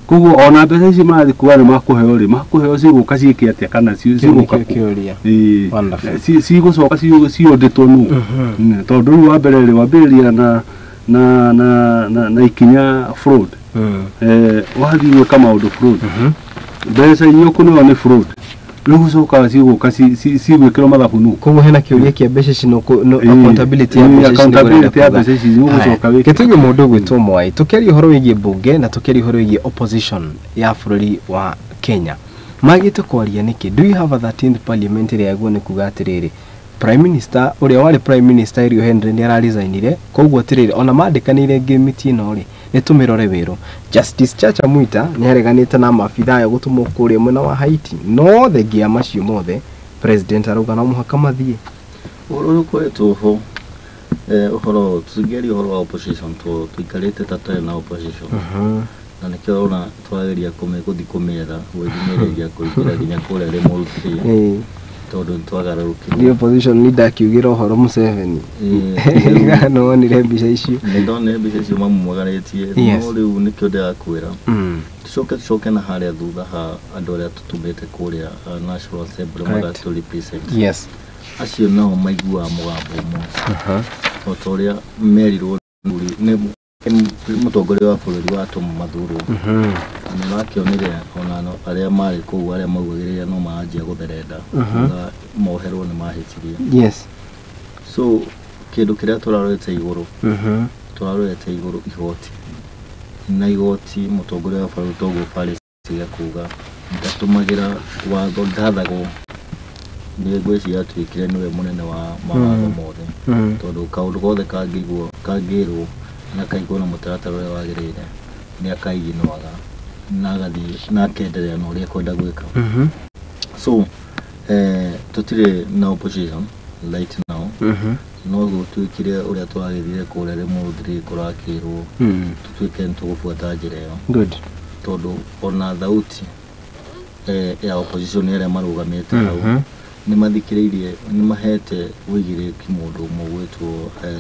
Koguo ona mbeca ici marathiĩ kuga nĩ makũheo rĩ, makũheo cigũka ciĩke atĩa kana cigũka Kĩu nĩkĩo kũ? kĩũria. Ĩĩ. Wonderful. Cigũcoka ciũndĩtwo nũ? Tondũ rĩu wa mbere rĩ, wambĩrĩria na ikinya fraud, wathiĩ gwĩka maũndũ fraud, mbeca iria ũkũneo nĩ fraud, rĩu gũcoka cigũka cigwĩkĩrwo mathabu nũ? Koguo hena kĩũria kĩa mbeca ici, accountability ya mbeca ici nĩguo Accountability ya ndĩrenda mbeca ici nĩgũcoka kuga. wĩke. Gĩtũmi mũndũ ũgwĩtwo Mwai, tũkĩaria ũhoro wĩgiĩ mbunge na tũkĩaria ũhoro wĩgiĩ opposition ya bũrũri wa Kenya, magĩte kwaria nĩkĩ? Do you have a 13th parliament ĩrĩa yaguo nĩ kuga atĩrĩrĩ, Prime Minister ũrĩa warĩ Prime Minister Ariel Henry nĩ araresignire, koguo atĩrĩrĩ, ona mandĩkanĩire ngĩmiti ĩno rĩ, nĩ tũmĩrore wĩrũ. Justice Chacha Mwita nĩ areganĩte na maabithaa aya gũtũmwo kũrĩa mwena wa Haiti, no thengia ya macio mothe, president arauga no mũhaka mathiĩ. Ũhoro ũyũ ũkoretwo ho, ũhoro tũngĩaria ũhoro wa opposition, tũikarĩte ta tũtarĩ na opposition, na nĩkĩo ũrona tũrageria gũthiĩ kũmĩetha, gwĩthimĩrĩria kũingĩra nginya kũrĩa Limuru 3, tondũ nĩ twagarũrũkirwo. The opposition leader akiugĩra ũhoro Museveni. Nĩ wonire mbica icio? Nĩ ndonire mbica icio mamumugarĩtie. No rĩu nĩkĩo ndĩrakwĩra, tũcoke na harĩa thutha ha andũ arĩa tũtũmĩte kũrĩa National Assembly magatũ represent. Acio nao maiguaga mũgambo ũmwe, o ta ũrĩa merirwo nĩ mũtongoria wa bũrũri watũma mathurwo. Na nĩ ũrakĩonire ona arĩa marĩ kũu, arĩa maugagĩrĩria no maranjia gũtherenda kuga moherwo nĩ mahĩtirie. So kĩndũ kĩrĩa tũrarorete igũrũ, tũrarorete igũrũ igoti na igoti, mũtongoria wa bũrũri toguo Paris kuga ndatũmagĩra watho, ndathagwo. Nĩ ngwĩciria atuĩkire nĩwe mũnene wa mawatho mothe, tondũ kaũndũ gothe kangĩiguo kangĩrwo na kaigwo na mũtaratara ũrĩa wagĩrĩire nĩ akaiginoaga na agathiĩ na akenderea na ũrĩa ekwenda gwĩka. So tũtirĩ na opposition right now, no gũtuĩkire ũrĩa tũragĩthire kũrĩa Limuru kũrakĩrwo tũtuĩke nĩ tũgũbuata njĩra ĩyo. Good. Tondũ ona thauti ya opposition arĩa marũgamĩte hau nĩ mathikĩrĩirie, nĩ mahete ũigĩrĩrĩki mũndũ ũmwe ũgwĩtwo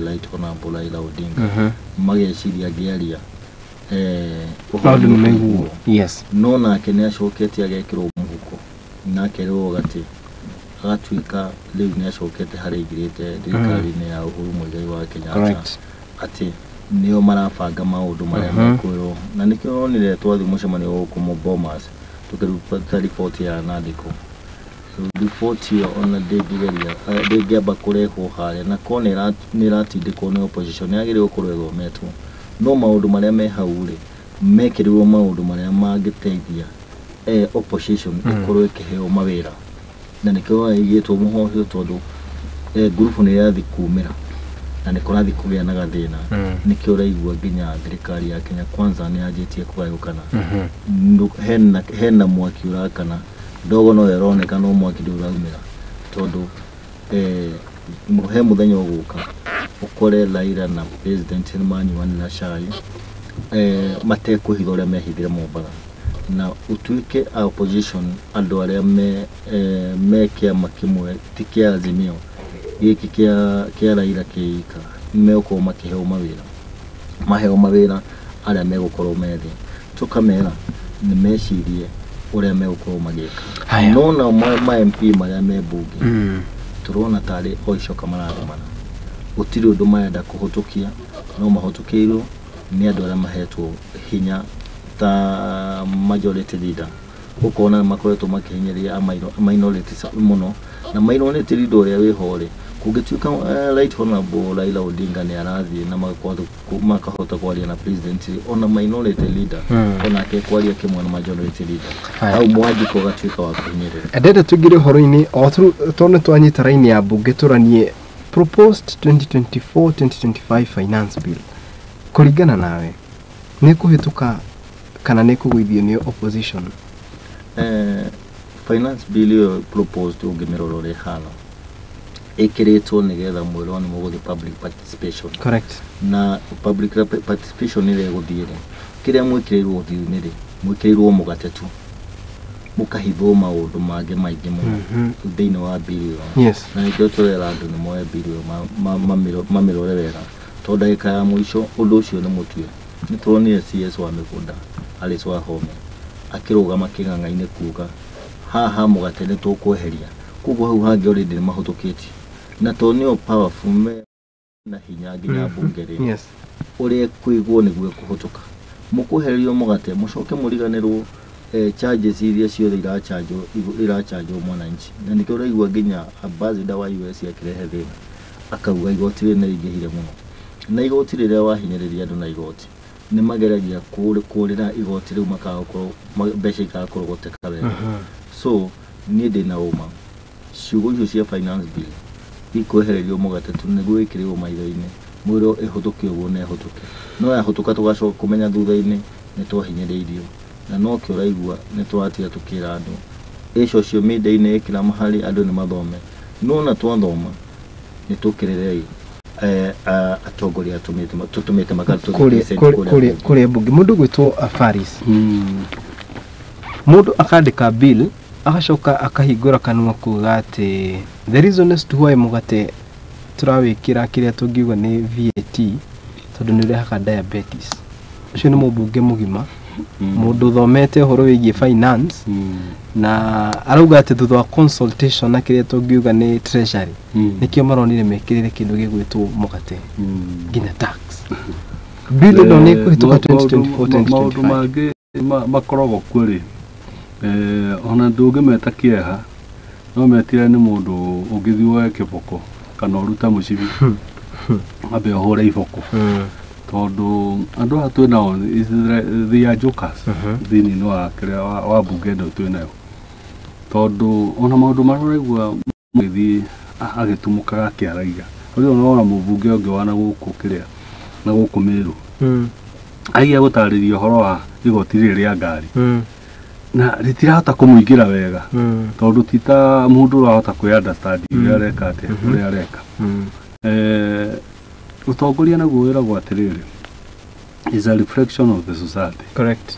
Right Honorable Raila Odinga, mageciria angĩaria ũhoro maũndũ nĩ nĩ maiguo. ũkũiguo. Yes. No nake nĩ acokete agekĩrwo mũhuko na akerwo atĩ agatuĩka rĩu nĩ acokete harĩa aingĩrĩte thirikari-inĩ ya Uhuru Muigai wa Kenyatta, atĩ nĩo marabanga maũndũ marĩa mekwĩrwo, na nĩkĩo onire twathiĩ mũcemanio gũkũ Bomas tũkĩruta riboti ya Nandiko. Riboti ĩyo ona ndĩngĩgeria ndĩngĩamba kũrehwo harĩa na korwo nĩ ĩratindĩkwo nĩ opposition, nĩ yagĩrĩirwo gũkorwo ĩthometwo, no maũndũ marĩa me hau rĩ mekĩrirwo maũndũ marĩa mangĩteithia opposition ĩkorwo ĩkĩheo mawĩra, na nĩkĩo ĩigĩtwo mũhohio tondũ ngurubu nĩ ĩrathiĩ kumĩra na nĩ kũrathiĩ kũgĩa na gathĩna. Nĩkĩo ũraigua nginya thirikari ya Kenya Kwanza nĩ yanjĩtie kũgayũkana. Hena mwaki ũrakana, ndogo no ĩroneka no mwaki ndũraumĩra, tondũ he mũthenya ũgũka ũkore Raila na president nĩ manyuanĩra cai matekũhitha ũrĩa mehithire Mombatha, na ũtuĩke a opposition andũ arĩa me kĩama kĩmwe ti kĩa Azimio gĩkĩ kĩa Raila kĩika megũkorwo makĩheo mawĩra, maheo mawĩra arĩa megũkorwo me thĩ, tũkamera nĩ mecirie ũrĩa megũkorwo magĩka. Haya. No nao ma MP marĩa me mbunge tũrona tarĩ o icoka marathimana, gũtirĩ ũndũ marenda kũhũtũkia, no mahũtũkĩirwo nĩ andũ arĩa mahetwo hinya ta majority leader, ũkona makoretwo makĩhinyĩrĩria a minority mũno, na minority leader ũrĩa wĩho rĩ, kũngĩtuĩka Right Honorable Raila Odinga nĩ arathiĩ na makahota kwaria na president, ona minority leader onake kwaria kĩmwe na majority leader, hau mwandĩko ũgatuĩka wa kũhinyĩrĩria. Ndenda tũingĩre ũhoro-inĩ o tondũ nĩ twanyita raini ya mbunge tũranie proposed 2024-2025 finance bill, kũringana nawe nĩ kũhĩtũka kana nĩ kũgũithio nĩ opposition? Finance bill ĩyo proposed ũngĩmĩrora ũrĩa ĩhana ĩkĩrĩtwo nĩgetha mwĩrwo nĩ mũgũthiĩ public participation. Correct. Na public participation ĩrĩa ĩgũthiĩ rĩ, kĩrĩa mwĩkĩrĩirwo ũthiũ-inĩ rĩ, mwĩkĩrĩirwo mũgate tu, mũkahithwo maũndũ mangĩ maingĩ mũno thĩinĩ wa bill ĩyo. Yes. Na nĩkĩo tũrera andũ nĩ moe bill ĩyo mamĩrore wega, tondũ ndagĩka ya mũico ũndũ ũcio nĩ mũtue. Nĩ tuonire CS wa mĩgũnda Alice Wahome akĩrũgama kĩng'ang'a-inĩ kuga haha mũgate nĩ tũkweheria, koguo hau hangĩ already nĩ mahũtũkĩtie, na tondũ nĩo powerful me na hinya nginya mbunge rĩ, Yes. ũrĩa ĩkũigwo nĩguo ĩkũhũtũka. Mũkwehererio mũgate mũcoke mũriganĩrwo charges iria ciothe irachanjwo mwananchi, na nĩkĩo ũraigua nginya ambassador wa US akĩrehe thĩna akauga igoti rĩrĩ nĩ rĩingĩhire mũno, na igoti rĩrĩa wahinyĩrĩria andũ na igoti nĩ mageragia kũrĩra igoti rĩu makaga gũkorwo mbeca ikaga kũrogoteka wega. So niĩ ndĩna ũma ciugo icio cia finance bill ikwehererio mũgate tu nĩguo ĩkĩrĩrwo maitho-inĩ mwĩrwo ĩhũtũke ũguo na ĩhũtũke, no yahũtũka tũgacoka kũmenya thutha-inĩ nĩ twahinyĩrĩirio, na nokĩo ũraigua nĩ tũratiga tũkĩra andũ ĩ social media-inĩ ĩkĩra mahali andũ nĩ mathome, no na twathoma nĩ tũkĩrĩrei atongoria tũtũmĩte kũrĩa kũrĩa mbunge. Mũndũ gwĩtwo Faris, mũndũ akandĩka bill agacoka akahingũra kanua kuga atĩ the reason is to why mũgate tũrawĩkĩra kĩrĩa tũngiuga nĩ VAT tondũ nĩ ũrehaga diabetes. Ũcio nĩ mũmbunge mũgima, mũndũ ũthomete ũhoro wĩgiĩ finance, na arauga atĩ thutha wa consultation na kĩrĩa tũngiuga nĩ treasury, nĩkĩo maronire mekĩrĩre kĩndũ gĩgwĩtwo mũgate nginya tax. Bill ĩno nĩ ĩkũhĩtũka 2024-2025. Maũndũ mangĩ makoragwo kuo rĩ, ona ndũngĩmeta kĩeha, no metire nĩ mũndũ ũngĩthiĩ woe kĩboko kana ũrute mũcibi ambe ũhũre iboko, tondũ andũ aya twĩ nao they are jokers thĩinĩ wa kĩrĩa wa mbunge ĩno twĩ nayo, tondũ ona maũndũ marĩa ũraigua Gĩthiĩ agĩtumũkaga akĩaragia. Rĩu ũrona mũmbunge ũngĩ wa na gũkũ kĩrĩa na gũkũ Meru agia gũtarĩria ũhoro wa igoti rĩrĩ rĩa ngari na rĩtirahota kũmũingĩra wega tondũ ti ta mũndũ ũrahota kwĩ understand ũrĩa areka atĩa ũrĩa areka. Ũtongoria naguo wĩragwo atĩrĩrĩ, is a reflection of the society. Correct.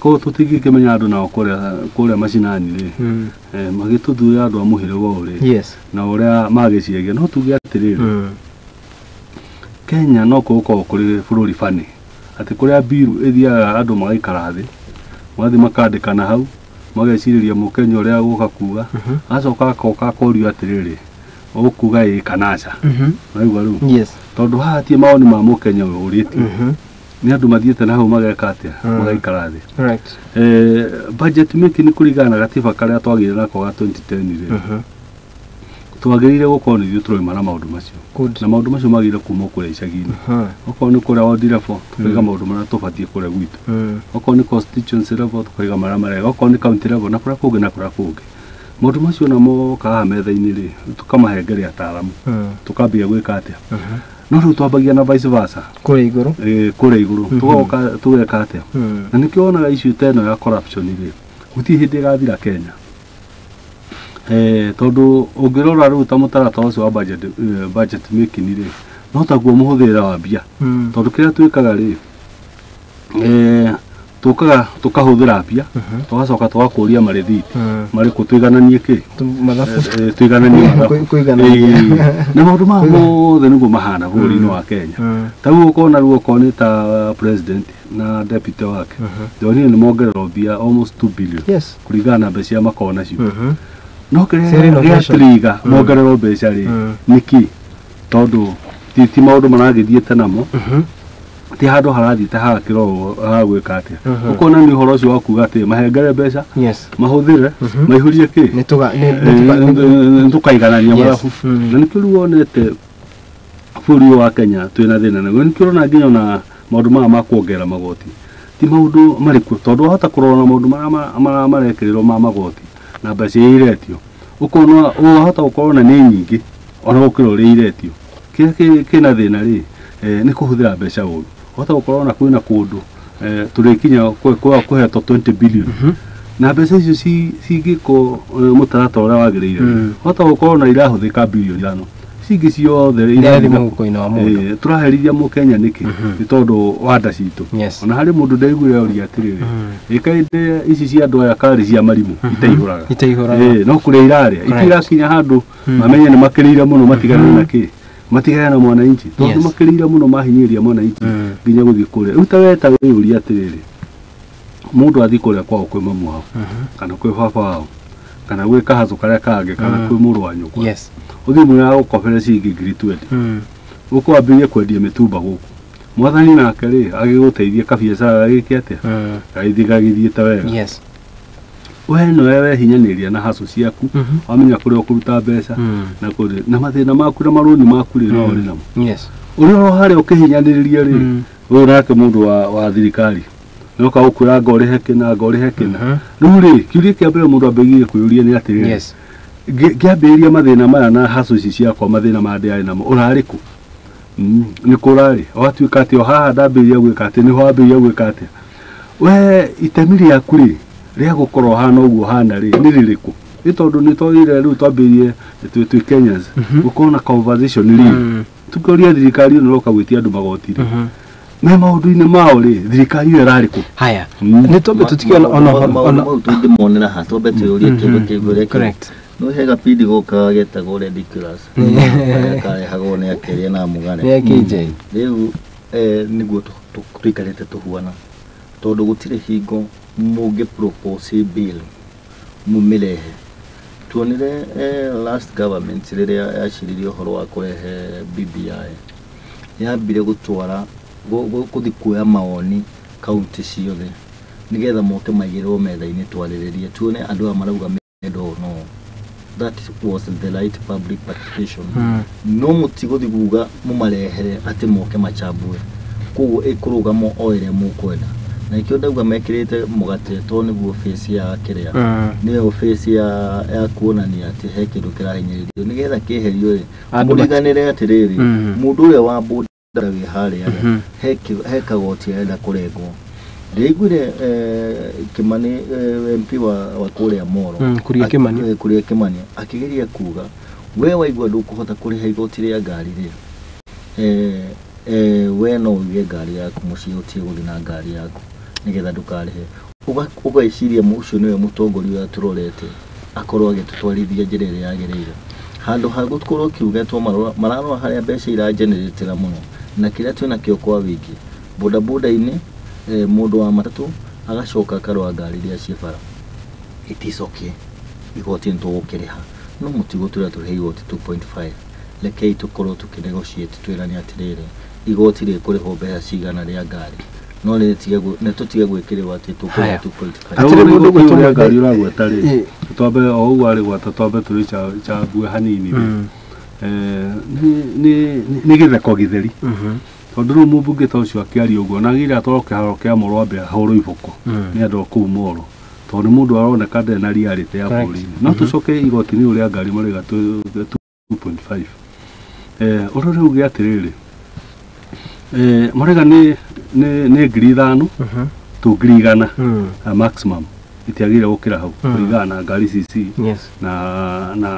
Koguo tũtingĩkĩmenya andũ nao kũrĩa macinani rĩ, magĩtũthure andũ a mũhĩrĩga ũyũ rĩ, Yes. na ũrĩa magĩciagia. No tuge atĩrĩrĩ, Kenya no gũkorwo kũrĩ bũrũri bani atĩ kũrĩa mbiru ĩthiaga andũ magaikara thĩ, magathiĩ makandĩkana hau, magecirĩria mũkenya ũrĩa agũka kuga, agacoka akoka akorio atĩrĩrĩ, ũkuga ĩĩ kana aca. Waigua rĩu? Yes. Tondũ haha ti mawoni ma mũkenya ũyũ ũrĩtio, nĩ andũ mathiĩte na hau mageka atĩa, magaikara thĩ. Correct. Budget making kũringana na gatiba karĩa twagĩire nako ga 2010 rĩ, twagĩrĩire gũkorwo nĩ ithuĩ tũroima na maũndũ macio. Good. Na maũndũ macio magĩrĩire kuma kũrĩa icagi-inĩ. Okorwo nĩ kũrĩa ward level, tũkaiga maũndũ marĩa tũbatiĩ kũrĩa gwitũ. Okorwo nĩ constituency level, tũkaiga marĩa marega. Okorwo nĩ county level, na kũrĩa kũngĩ na kũrĩa kũngĩ. Maũndũ macio namo haha metha-inĩ rĩ, tũkamahengere ataaramu, tũkambia gwĩka atĩa. No rĩu twambagia na vice versa. Kũrĩa igũrũ. Kũrĩa igũrũ tũgoka tũgeka atĩa. Na nĩkĩo wonaga issue ta ĩno ya corruption rĩ, gũtirĩ hĩndĩ ĩgathira Kenya. Tondũ ũngĩrora rĩu ta mũtaratara ũcio wa budget making rĩ, no taguo mũhũthĩrĩre wa mbia. Tondũ kĩrĩa twĩkaga rĩ, tũkaga tũkahũthĩra mbia, tũgacoka tũgakũria marĩthiti marĩkũ tũigananie kĩ, Mathabu. Tũigananie mathabu. Kũiganania. Na maũndũ maya mothe nĩguo mahana bũrũri-inĩ wa Kenya. Ta rĩu ũkona rĩu okorwo nĩ ta president na deputy wake, ndonire nĩ mongererwo mbia almost 2 billion Yes. kũringana na mbeca iria makoragwo nacio. No Cia kĩrĩa renovation. gĩatiriga mongererwo mbeca rĩ, nĩkĩ? Tondũ ti maũndũ maragĩthiĩte namo, ti handũ harathiĩte hagakĩrorwo hagwĩka atĩa. Ũkona nĩ ũhoro ũcio wa kuga atĩ mahengere mbeca, Yes. mahũthĩre, maihũrie kĩ, Nĩ tũga nĩ tũkaiganania Yes. mathabu. Na nĩkĩo rĩu wonete bũrũri ũyũ wa Kenya twĩna thĩna naguo. Nĩkĩo ũrona nginya ona maũndũ maya ma kuongerera magoti ti maũndũ marĩkuo, tondũ wahota kũrora na maũndũ marĩa marekĩrĩrwo ma magoti na mbeca iria iretio, ũkona wahota gũkorwo na nĩ nyingĩ ona gũkĩra ũrĩa iretio. Kĩrĩa kĩna thĩna rĩ, nĩ kũhũthĩra mbeca ũru. Wahota gũkorwo na kwĩna kũndũ tũrĩkinya kũhetwo 20 billion na mbeca icio cingĩkwo mũtaratara ũrĩa wagĩrĩire, wahota gũkorwo na irahũthĩka bilioni 5, ici ingĩ ciothe irathiĩ mũhuko-inĩ wa mũndũ. Tũraherithia mũkenya nĩkĩ? Nĩ tondũ wa nda citũ. Yes. Ona harĩ mũndũ ndaiguire oria atĩrĩrĩ, ĩkainde ici cia andũ aya karĩ cia marimũ itaihũraga. Itaihũraga. No kũrĩa irarĩa itirakinya handũ mamenye nĩ makĩrĩire mũno, matigane na kĩ, matigane na mwananchi, tondũ makĩrĩire mũno mahinyĩrĩria mwananchi nginya gũthiĩ kũrĩa. Rĩu ta we ta wĩyũrie atĩrĩrĩ, mũndũ athiĩ kũrĩa kwao kwĩ mamu wao kana kwĩ baba wao kana gwĩ kahacũ karĩa kangĩ kana kwĩ mũrũ wa nyũkwa, Yes. ũthiĩ mwĩra gũkobere ciringi 20,000, ũkwambĩrĩria kwendia mĩtumba gũkũ, mwathani nake rĩ agĩgũteithia kabiacara gagĩke atĩa, gagĩthiĩ gagĩthiĩte wega. Yes. We nowe wehinyanĩria na hacũ ciaku, wamenya kũrĩa ũkũruta mbeca na kũrĩ na mathĩna maku na marũni maku rĩ, no ũrĩ namo. Yes. Ũrĩa oro harĩa ũkĩhinyanĩrĩria rĩ, ũyũ nake mũndũ wa thirikari nĩoka gũkwĩra anga ũrĩhe kĩna, anga ũrĩhe kĩna. Rĩu rĩ, kĩũria kĩa mbere mũndũ ambĩrĩrie kwĩyũria nĩ atĩrĩrĩ, Yes. ngĩambĩrĩria mathĩna maya na hacũ ici ciakwa, mathĩna maya ndĩarĩ namo, ũrarĩ kũ? Nĩ kũ ũrarĩ? Watuĩka atĩ o haha ndambĩrĩria gwĩka atĩ, nĩho wambĩrĩria gwĩka atĩa? We itemi rĩaku rĩ, rĩa gũkorwo hana ũguo hana rĩ, nĩ rĩrĩkũ? Nĩ tondũ nĩ twagĩrĩire rĩu twambĩrĩrie twĩ Kenyans gũkorwo na conversation rĩ, tũkĩũria thirikari ĩno ĩroka gwĩtia andũ magoti rĩ, me maũndũ-inĩ mao rĩ, thirikari ĩyo ĩrarĩ kũ? Haya. Nĩ twambe tũtige ona maũndũ mau tũngĩmonera ha, twambe twĩyũrie kĩndũ kĩu ũrĩa. Correct. No he gabindi gokaga getagwo Ridiculous, karĩa karehagwo nĩ Akĩria na Mũgare. Nĩ AKJ. Rĩu nĩguo tũikarĩte tũhuana, tondũ gũtirĩ hingo mũngĩ propose bill mũmĩrehe. Tuonire last government rĩrĩa yaciririe ũhoro wa kũrehe BBI, yambire gũtwara gũthiĩ kuoya mawoni kaunti ciothe nĩgetha moke maigĩrĩrwo metha-inĩ twarĩrĩrie, tuone andũ aya marauga menda ũũ no. That was the right public participation. No mũtigũthiĩ kuga mũmarehere atĩ moke machambue, koguo ĩkũrũgama o ĩrĩa mũkwenda. Na ikĩo ndauga mekĩrĩte mũgate to nĩguo face ya kĩrĩa nĩyo face ya kuonania atĩ he kĩndũ kĩrahinyĩrĩrio nĩgetha kĩeherio rĩ mũriganĩre atĩrĩrĩ mũndũ ũrĩa wa boda wĩ harĩa rĩ he kagoti arenda kũrengwo. Ndĩraiguire Kimani MP wa kũrĩa Moro Kuria Kimani akĩgeria kuga we waigua ndũkũhota kũrĩha igoti rĩa ngari rĩ we no ũige ngari yaku mũciĩ ũtige gũthiĩ na ngari yaku nĩgetha ndũkarĩhe. Ũgeciria ũcio nĩwe mũtongoria ũrĩa tũrorete akorwo agĩtũtwarithia njĩra ĩrĩa yagĩrĩire handũ ha gũkorwo kiugetwo mararora harĩa mbeca irageneratĩra mũno na kĩrĩa twĩnakĩo kwa wĩingĩ bodaboda-inĩ mũndũ wa matatũ agacoka akarora ngari iria ciĩ bara. It is okay, igoti nĩ tũgũkĩrĩha no mũtigũtwĩra tũrĩhe igoti 2.5. Rekei tũkorwo tũkĩnegotiate twĩrane atĩrĩrĩ igoti rĩkũrĩhwo mbeca cigana rĩa ngari no nĩ tũtige gwĩkĩrĩrwo atĩ tũkũrĩha 2.5. Hatirĩ mũndũ ũgwĩtwo ngari ũragweta rĩ twambe o ũguo arĩ gwata twambe tũrĩchambue hanini rĩ nĩ gĩtheko gĩtheri tondũ rĩu mũmbunge ta ũcio akĩaria ũguo na agĩrĩire atwarwo kĩharo kĩa Moro ambe ahũrwo iboko nĩ andũ a kũu Moro tondũ nĩ mũndũ aroneka ndarĩ na reality ya bũrũri. No tũcoke igoti-inĩ rĩu rĩa ngari marauga 2.5. Ũrĩa rĩu atĩrĩrĩ marauga nĩ 5,000 to 100,000 maximum itiagĩrĩire gũkĩra hau kũringana na ngari CC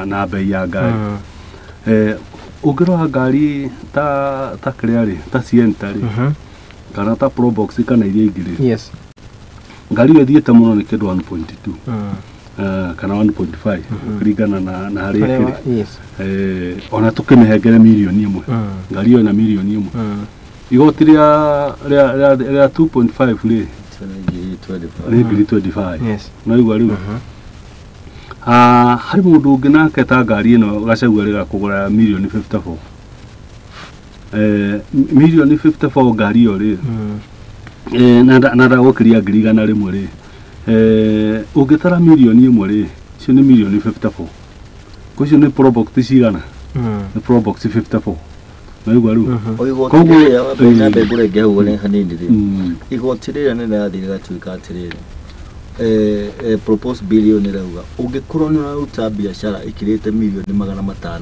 na bei ya ngari. Ũngĩrora ngari ta kĩrĩa rĩ ta Sienta rĩ kana ta Probox kana iria ingĩ rĩ ngari ĩyo ĩthiĩte mũno nĩ kĩndũ 1.2 kana 1.5 kũringana na harĩa ĩkĩrĩ. Ona tũkĩmĩhengere mirioni ĩmwe ngari ĩyo ĩna mirioni ĩmwe igoti rĩa 2.5 rĩ nĩ 25. No igua rĩu harĩ mũndũ ũngĩ nake ta ngari ĩno Gachagua rĩga kũgũra mirioni 54. Mirioni 54 ngari ĩyo rĩ na ndagũkĩria 100,000 rĩ ũngĩtara mirioni ĩmwe rĩ icio nĩ mirioni 54. Icio nĩ Probox cigana? Nĩ Probox 54. No igua rĩu igoti rĩrĩa mbembe ngũrenge hau nĩ hanini rĩ igoti rĩrĩa nĩ rĩrathiĩ rĩgatuĩka atĩrĩrĩ propose billion ĩrauga ũngĩkorwo nĩ ũraruta biacara ĩkĩrĩte mirioni 500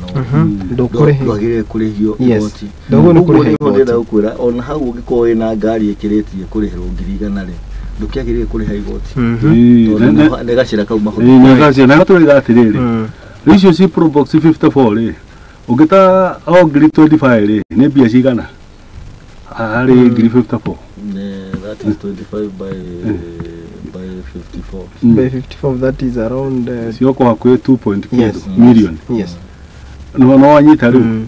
ndwagĩrĩire kũrĩhio igoti. Ũguo nĩho ndĩrenda gũkwĩra ona hau ũngĩkorwo wĩna ngari ĩkĩrĩtie kũrĩhĩrwo 100,000 rĩ ndũkĩagĩrĩire kũrĩha igoti tondũ nĩ gacĩra kau mahũthĩra. Na tũrauga atĩrĩrĩ rĩu icio ci Probox 54 rĩ ũngĩta o 25,000 rĩ nĩ mbia cigana harĩ 54? That is 25 by 54. By 54, that is around cioko hakuhĩ 2.4 million. Yes. No wanyita rĩu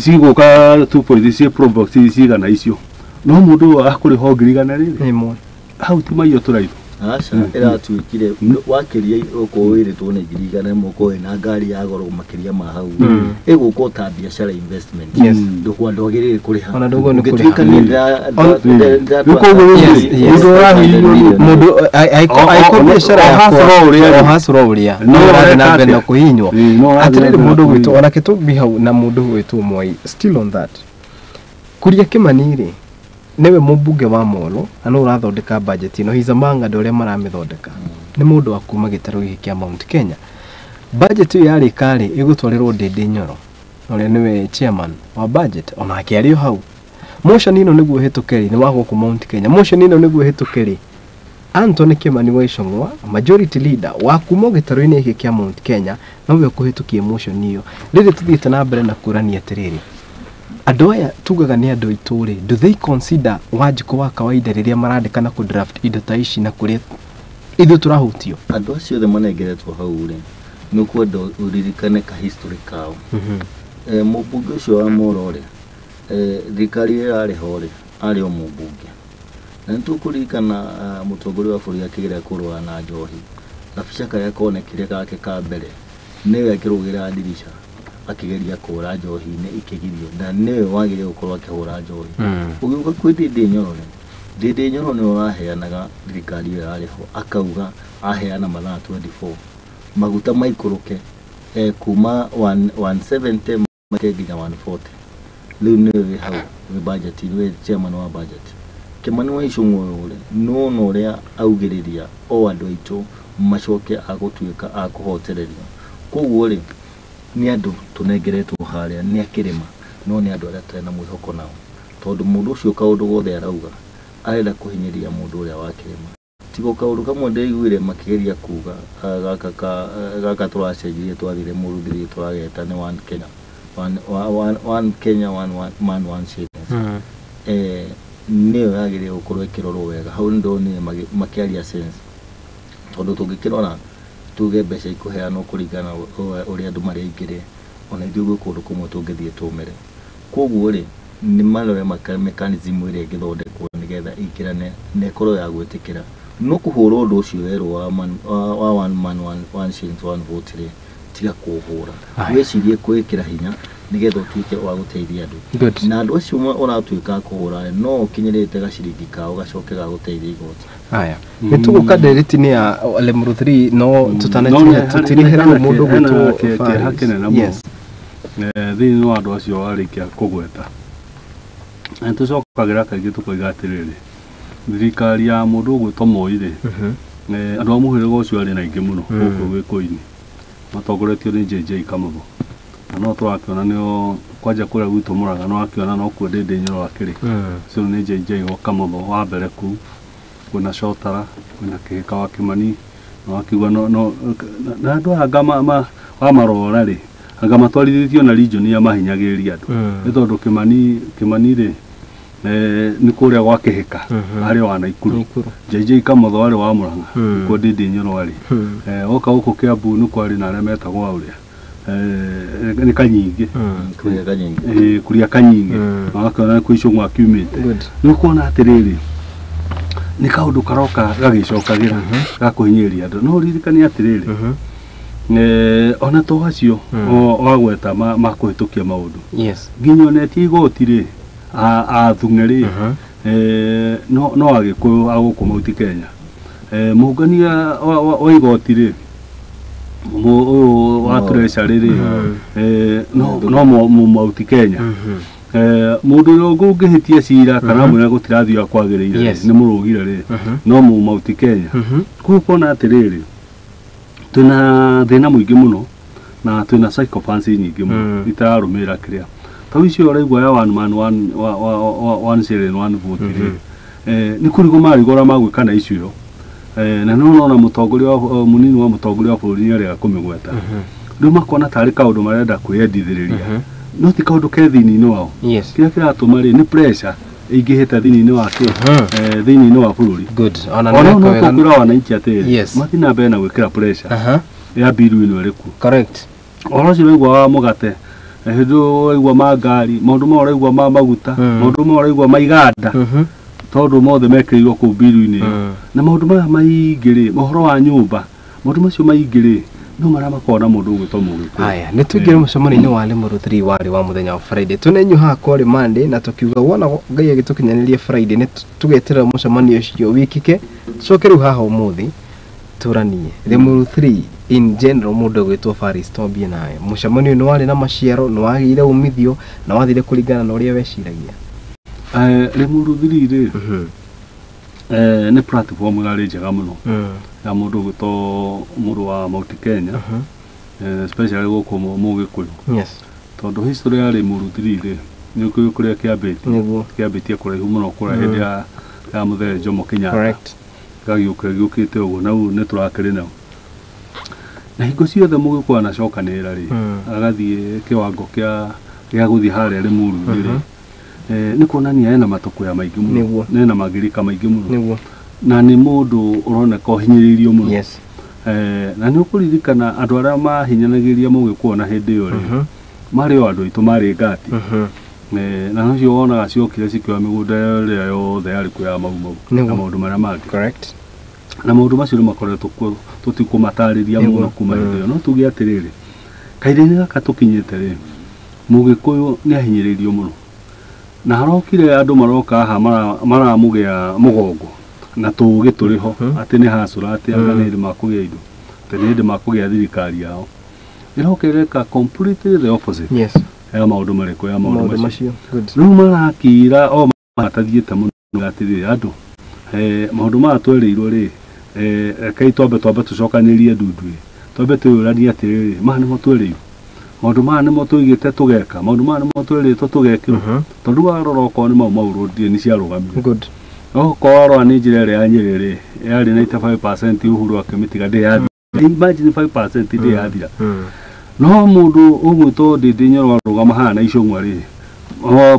cigũka 2. Ci Probox cigana icio no mũndũ akũrĩha 100,000 rĩ hau ti maiyo tũraitho. Aca ĩratuĩkire wakĩria ũkorwo wĩrĩtwo nĩ 100,000 ũkorwo wĩna ngari ya goro makĩria ma hau ĩgũka ta biacara investment ndwagĩrĩire kũrĩha. Ũngĩtuĩka niĩ mũndũ aiko biacara yakwa o hasũra ũrĩa no ũrathiĩ na mbere na kũhihinywo. Atĩrĩrĩ mũndũ ũgwĩtwo onake tũmbi hau na mũndũ ũgwĩtwo Mwai still on that Kuria Kimani rĩ nĩwe mũmbunge wa Molo na nĩwe ũrathondeka budget ĩno. He's among andũ arĩa maramĩthondeka. Nĩ mũndũ wa kuma gĩtarũ gĩkĩ kĩa Mount Kenya. Budget ĩyo yarĩka rĩ ĩgũtwarĩrwo Ndindi Nyoro ũrĩa nĩwe chairman wa budget onake arĩ o hau. Motion ĩno nĩguo ĩhĩtũke rĩ nĩ wa gũkũ Mount Kenya. Motion ĩno nĩguo ĩhĩtũke rĩ Anthony Kimani wa Ichung'wa majority leader wa kuma gĩtarũ-inĩ gĩkĩ kĩa Mount Kenya nowe ũkũhĩtũkia motion ĩyo. Rĩrĩ tũthiĩte na mbere na kũrania atĩrĩrĩ andũ aya tugaga nĩ andũ aitũ rĩ do they consider Wanjikũ wa kawaida rĩrĩa marandĩka na kũdraft indo ta ici na kũrĩa ithuĩ tũrahutio? Andũ acio othe manengeretwo hau rĩ nĩ ũkwenda ũririkane ka history kao. Mũmbunge ũcio wa Moro rĩ thirikari ĩrĩa yarĩ ho rĩ arĩ o mũmbunge na nĩ tũkũririkana mũtongoria wa bũrũri akĩgeria kũrũa na njohi gabica karĩa konekire gake ka mbere nĩwe akĩrũgĩra ndirica akĩgeria kũhũra njohi-inĩ ikĩgirio na nĩwe wagĩrĩire gũkorwo akĩhũra njohi. Ũgĩũka kwĩ Ndindi Nyoro rĩ Ndindi Nyoro nĩwe ũraheanaga thirikari ĩyo yarĩ ho akauga aheana mathaa 24 maguta maikũrũke kuma 170 make nginya 140. Rĩu nĩwe wĩ hau wĩ budget wĩ chairman wa budget. Kimani wa Ichung'wa ũyũ rĩ, nĩwona ũrĩa augĩrĩria o andũ aitũ macoke a gũtuĩka a kũhotererio. Koguo rĩ, nĩ andũ tũnengeretwo harĩa nĩ akĩrĩma, no nĩ andũ arĩa tũtarĩ na mwĩhoko nao, tondũ mũndũ ũcio kaũndũ gothe arauga arenda kũhinyĩrĩria mũndũ ũrĩa wa kĩrĩma. Tigo kaũndũ kamwe ndĩraiguire makĩgeria kuga, gaka tũracenjirie twathire Mũrũthi tũrageta nĩ One Kenya, one Kenya, one man, one shillings. Nĩyo yagĩrĩire gũkorwo ĩkĩrorwo wega. Hau nĩ ndonire makĩaria sense, tondũ tũngĩkĩrora tuge mbeca ikũheanwo kũringana na ũrĩa andũ marĩ aingĩ rĩ, ona ithuĩ gwĩ kũndũ kũmwe tũngĩthiĩ tũmĩre. Koguo rĩ, nĩ marore mechanism ĩrĩa ĩngĩthondekwo nĩgetha ĩingĩrane na ĩkorwo ya gwĩtĩkĩra. No kũhũra ũndũ ũcio werũ wa one man, one shillings, one vote rĩ, tiga kũũhũra. Wĩcirie kwĩkĩra hinya nĩgetha ũtuĩke wa gũteithia andũ. Na andũ acio ũratuĩka a kũhũra no ũkinyĩrĩte gaciringi kao gacoke ga gũteithia igoti. Haya, nĩ tũgũka ndereti-inĩ ya Lemuru 3 no tũtirihĩra mũndũ gwĩtwo Faris. Yes. Thĩinĩ wa andũ acio warĩkia kũgweta, tũcokagĩra kaingĩ tũkoiga atĩrĩrĩ, thirikari ya mũndũ ũgwĩtwo Moi rĩ, andũ a mũhĩrĩga ũcio arĩ na aingĩ mũno gũkũ Gĩkũyũ-inĩ, matongoretio nĩ JJ Kamotho. Na no tũrakĩona nĩo kwanja kũrĩa gwitũ Mũrang'a, no akĩona no kuo Ndĩndĩ Nyoro akĩrĩ. Ũcio nĩ JJ Kamotho wa mbere kũu, kwĩna Cotara, kwĩna Kĩhĩka wa Kĩmani, na wakiuga no na andũ aya anga wa marora rĩ, anga matwarithĩtio na region ya mahinyagĩrĩria andũ. Nĩ tondũ Kĩmani rĩ, nĩ kũrĩa gwa Kĩhĩka, arĩ wa Naikuru. JJ Kamotho arĩ wa Mũrang'a, nĩkuo Ndĩndĩ Nyoro arĩ. Woka gũkũ Kĩambu nĩ kwarĩ na arĩa metagwo a ũrĩa, nĩ Kanyingĩ. Kuria Kanyingĩ. Na wakĩona nĩ kwĩ Ichung'wa akiumĩte. Nĩ ũkuona atĩrĩrĩ, nĩ kaũndũ karoka gagĩcokagĩra ga kũhinyĩrĩria andũ. No ũririkane atĩrĩrĩ, ona to acio wagweta makũhĩtũkia maũndũ. Nginya onetie igoti rĩ, athung'e rĩ, no Agĩkũyũ a gũkũ Mount Kenya. Mũngania wa igoti rĩ, ũyũ wa treasury rĩ, no Mount Kenya. Mũndũ ũrĩa ũngĩhĩtia cira kana mwĩra gũtirathiĩ ũrĩa kwagĩrĩire nĩ mũrũgire rĩ, no Mount Kenya. Koguo ũkona atĩrĩrĩ, twĩna thĩna mũingĩ mũno na twĩna psychopaths nyingĩ mũno itararũmĩrĩra kĩrĩa. Ta icio ũraigua ya one man, one shilling, one vote rĩ, nĩ kũrigwo marigwo ũrĩa magwĩka na icio. Na nĩ ũrona mũtongoria wa mũnini wa mũtongoria wa bũrũri nĩarega kũmĩgweta. Rĩu makona tarĩ kaũndũ marenda kwĩyendithĩrĩria, no ti kaũndũ ke thĩinĩ-inĩ wao. Kĩrĩa kĩratũma rĩ, nĩ pressure ĩingĩhĩte thĩinĩ-inĩ wa kĩ, thĩinĩ-inĩ wa bũrũri. Ona no tũkwĩra wananchi atĩrĩrĩ, mathiĩ na mbere na gwĩkĩra pressure ya bill ĩno ĩrĩ kuo. Ũhoro ũcio ũraigua wa mũgate, hĩndĩ ĩyo ũraigua ma ngari, maũndũ maya ũraigua ma maguta, maũndũ maya ũraigua ma iganda, tondũ mothe mekĩrirwo kũu bill-inĩ ĩyo. Na maũndũ maya maingĩ rĩ, ũhoro wa nyũmba, maũndũ macio maingĩ rĩ, no marĩa makoragwo na mũndũ ũgwĩtwo Mũgĩkũyũ. Haya, nĩ tũingĩre mũcemanio-inĩ wa Lemuru 3 warĩ wa mũthenya wa Friday. Twĩna inyuĩ haha kwarĩ Monday na tũkiuga wona Ngai agĩtũkinyanĩria Friday nĩ tũgeterera mũcemanio ũcio wĩkĩke, tũcoke rĩu haha ũmũthĩ tũranie. Lemuru 3 in general mũndũ ũgwĩtwo Faris twambie nawe. Mũcemanio nĩ warĩ na maciaro, nĩ wagĩire umithio na wathire kũringana na ũrĩa weciragia. Lemuru 3 rĩ, nĩ platform ĩrarĩ njega mũno ya mũndũ ũgwĩtwo mũndũ wa Mount Kenya, especially gũkũ Mũgĩkũyũ. Tondũ history ya Lemuru 3 rĩ, nĩ ũkĩũĩ kũrĩa kĩambĩtie. Kĩambĩtie kũraihu mũno kũrĩa hĩndĩ ya Mũthee Jomo Kenyatta. Gagĩũka gĩũkĩte ũguo na rĩu nĩ tũrakĩrĩ nao. Na hingo ciothe Mũgĩkũyũ anacokanĩrĩra rĩ, agathiĩ kĩwango kĩa gũthiĩ harĩa Lemuru-inĩ rĩ, nĩ kuonania ena matũkũya maingĩ mũno, na ena mangirika maingĩ mũno, na nĩ mũndũ ũroneka ũhinyĩrĩirio mũno. Na nĩ ũkũririkana andũ arĩa mahinyanagiria Mũgĩkũyũ na hĩndĩ ĩyo rĩ, marĩ o andũ aitũ marĩ ngati. Na ũcio wonaga ciokire cikĩoya mĩgũnda ĩrĩa yothe yarĩ kuo ya Mau Mau na maũndũ marĩa mangĩ. Na maũndũ macio nĩ makoretwo tũtikũmatarĩria mũno kuma hĩndĩ ĩyo. No tuge atĩrĩrĩ, kahinda-inĩ gaka tũkinyĩte rĩ, Mũgĩkũyũ nĩ ahinyĩrĩirio mũno. Na harokire andũ maroka haha maramũgĩa mũgongo na tũũgĩ tũrĩ ho atĩ nĩ hacũra, atĩ anga nĩ hĩndĩ makũgĩa indo, atĩ nĩ hĩndĩ makũgĩa thirikari yao. Ĩroka ĩreka completely the opposite ya maũndũ marĩkũ, ya maũndũ macio. Rĩu marakira o matathiĩte mũno. Atĩrĩrĩ andũ, maũndũ maya twerĩirwo rĩ, rekei twambe tũcokanĩrie ndundu ĩ, twambe twĩyũranie atĩrĩrĩ, maya nĩmo twerĩirwo, maũndũ maya nĩmo tũigĩte tũgeka, maũndũ maya nĩmo twerĩtwo tũgekĩrwo, tondũ warora okorwo nĩ mau maũrũ nĩ ciarũgamire. Good. Okorwo warora nĩ njĩra ĩrĩa ya Nyĩrĩ rĩ, yarĩ 95% Uhuru akĩmĩtiga ndĩ yathira. Imagine 5% ndĩ yathira. No mũndũ ũgwĩtwo Ndindi Nyoro arũgama haha na Icũng'wa rĩ,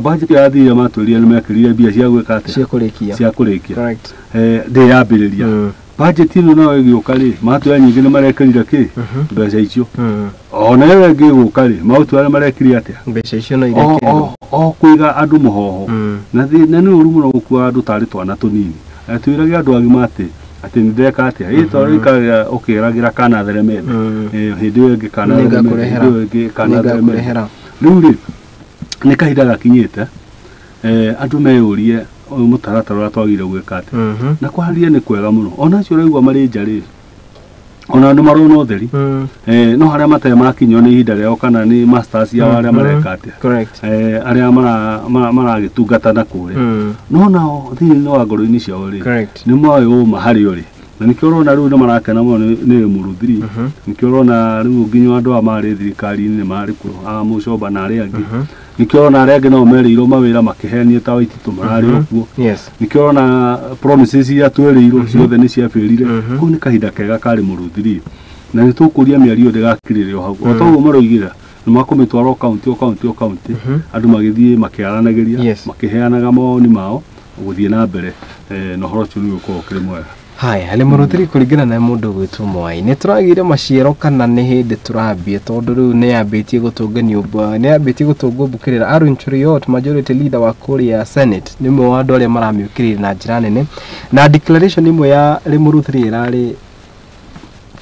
budget yathire matwĩrire nĩ mekĩrire mbia cia gwĩka atĩa? Cia kũrĩkia. Cia kũrĩkia. Correct. Ndĩ yambĩrĩria. Budget ĩno nayo ĩgĩũka rĩ, matwĩra nyingĩ nĩ marekĩrire kĩ? Mbeca icio. Ona ĩyo ĩngĩ ĩgũka rĩ, matwĩra nĩ marekĩrire atĩa? Mbeca icio no irekĩrwo. O kũiga andũ mũhoho. Na nĩ ũru mũno gũkua andũ tarĩ twana tũnini. Twĩrage andũ agima atĩ nĩ ndeka atĩa? Ĩ tondũ ũikaraga ũkĩragĩra kana theremende. Hĩndĩ ĩyo ĩngĩ kana theremende, hĩndĩ ĩyo ĩngĩ kana theremende. Rĩu rĩ, nĩ kahinda gakinyĩte andũ meyũrie mũtaratara ũrĩa twagĩrĩire gwĩka atĩa. Na kwaria nĩ kwega mũno. Ona acio ũraigua marĩ nja rĩ, ona nĩ marona ũtheri. No harĩa matarĩ makinyio nĩ ihinda rĩao kana nĩ masters yao arĩa mareka atĩa. Correct. Arĩa maragĩtungata na kũrĩa. No nao thĩinĩ wa ngoro-inĩ ciao rĩ, nĩ moĩ ũma harĩ ũrĩ. Na nĩkĩo ũrona rĩu nĩ marakena mũno nĩ Mũrũthiri. Nĩkĩo ũrona rĩu nginya andũ aya marĩ thirikari-inĩ nĩ marĩ kuo, a Mũcomba na arĩa angĩ. Nĩkĩo ũrona arĩa angĩ nao merĩirwo mawĩra makĩhenio ta Waititũ mararĩ o kuo. Nĩkĩo ũrona promises iria twerĩirwo ciothe nĩ ciabĩrire. Kau nĩ kahinda kega karĩ Mũrũthiri. Na nĩ tũkũria mĩario ndĩgakirĩrĩrio hau. O ta ũguo maroigĩra, nĩ makũmĩtwara o kaunti o kaunti o kaunti, andũ magĩthiĩ makĩaranagĩria, makĩheanaga mawoni mao gũthiĩ na mbere, na ũhoro ũcio nĩ ũgũkorwo ũkĩrĩ mwega. Haya, nĩ Mũrũthiri kũringana na mũndũ gwĩtwo Mwai. Nĩ tũragĩire maciaro kana nĩ hĩndĩ tũrambia tondũ rĩu nĩ yambĩtie gũtũnganio nĩ yambĩtie gũtũngwo mbũkĩrĩra. Aaron Cheruiyot, majority leader wa kũrĩa Senate, nĩ ũmwe wa andũ arĩa maramĩũkĩrĩra na njĩra nene. Na declaration ĩmwe ya Mũrũthiri ĩrarĩ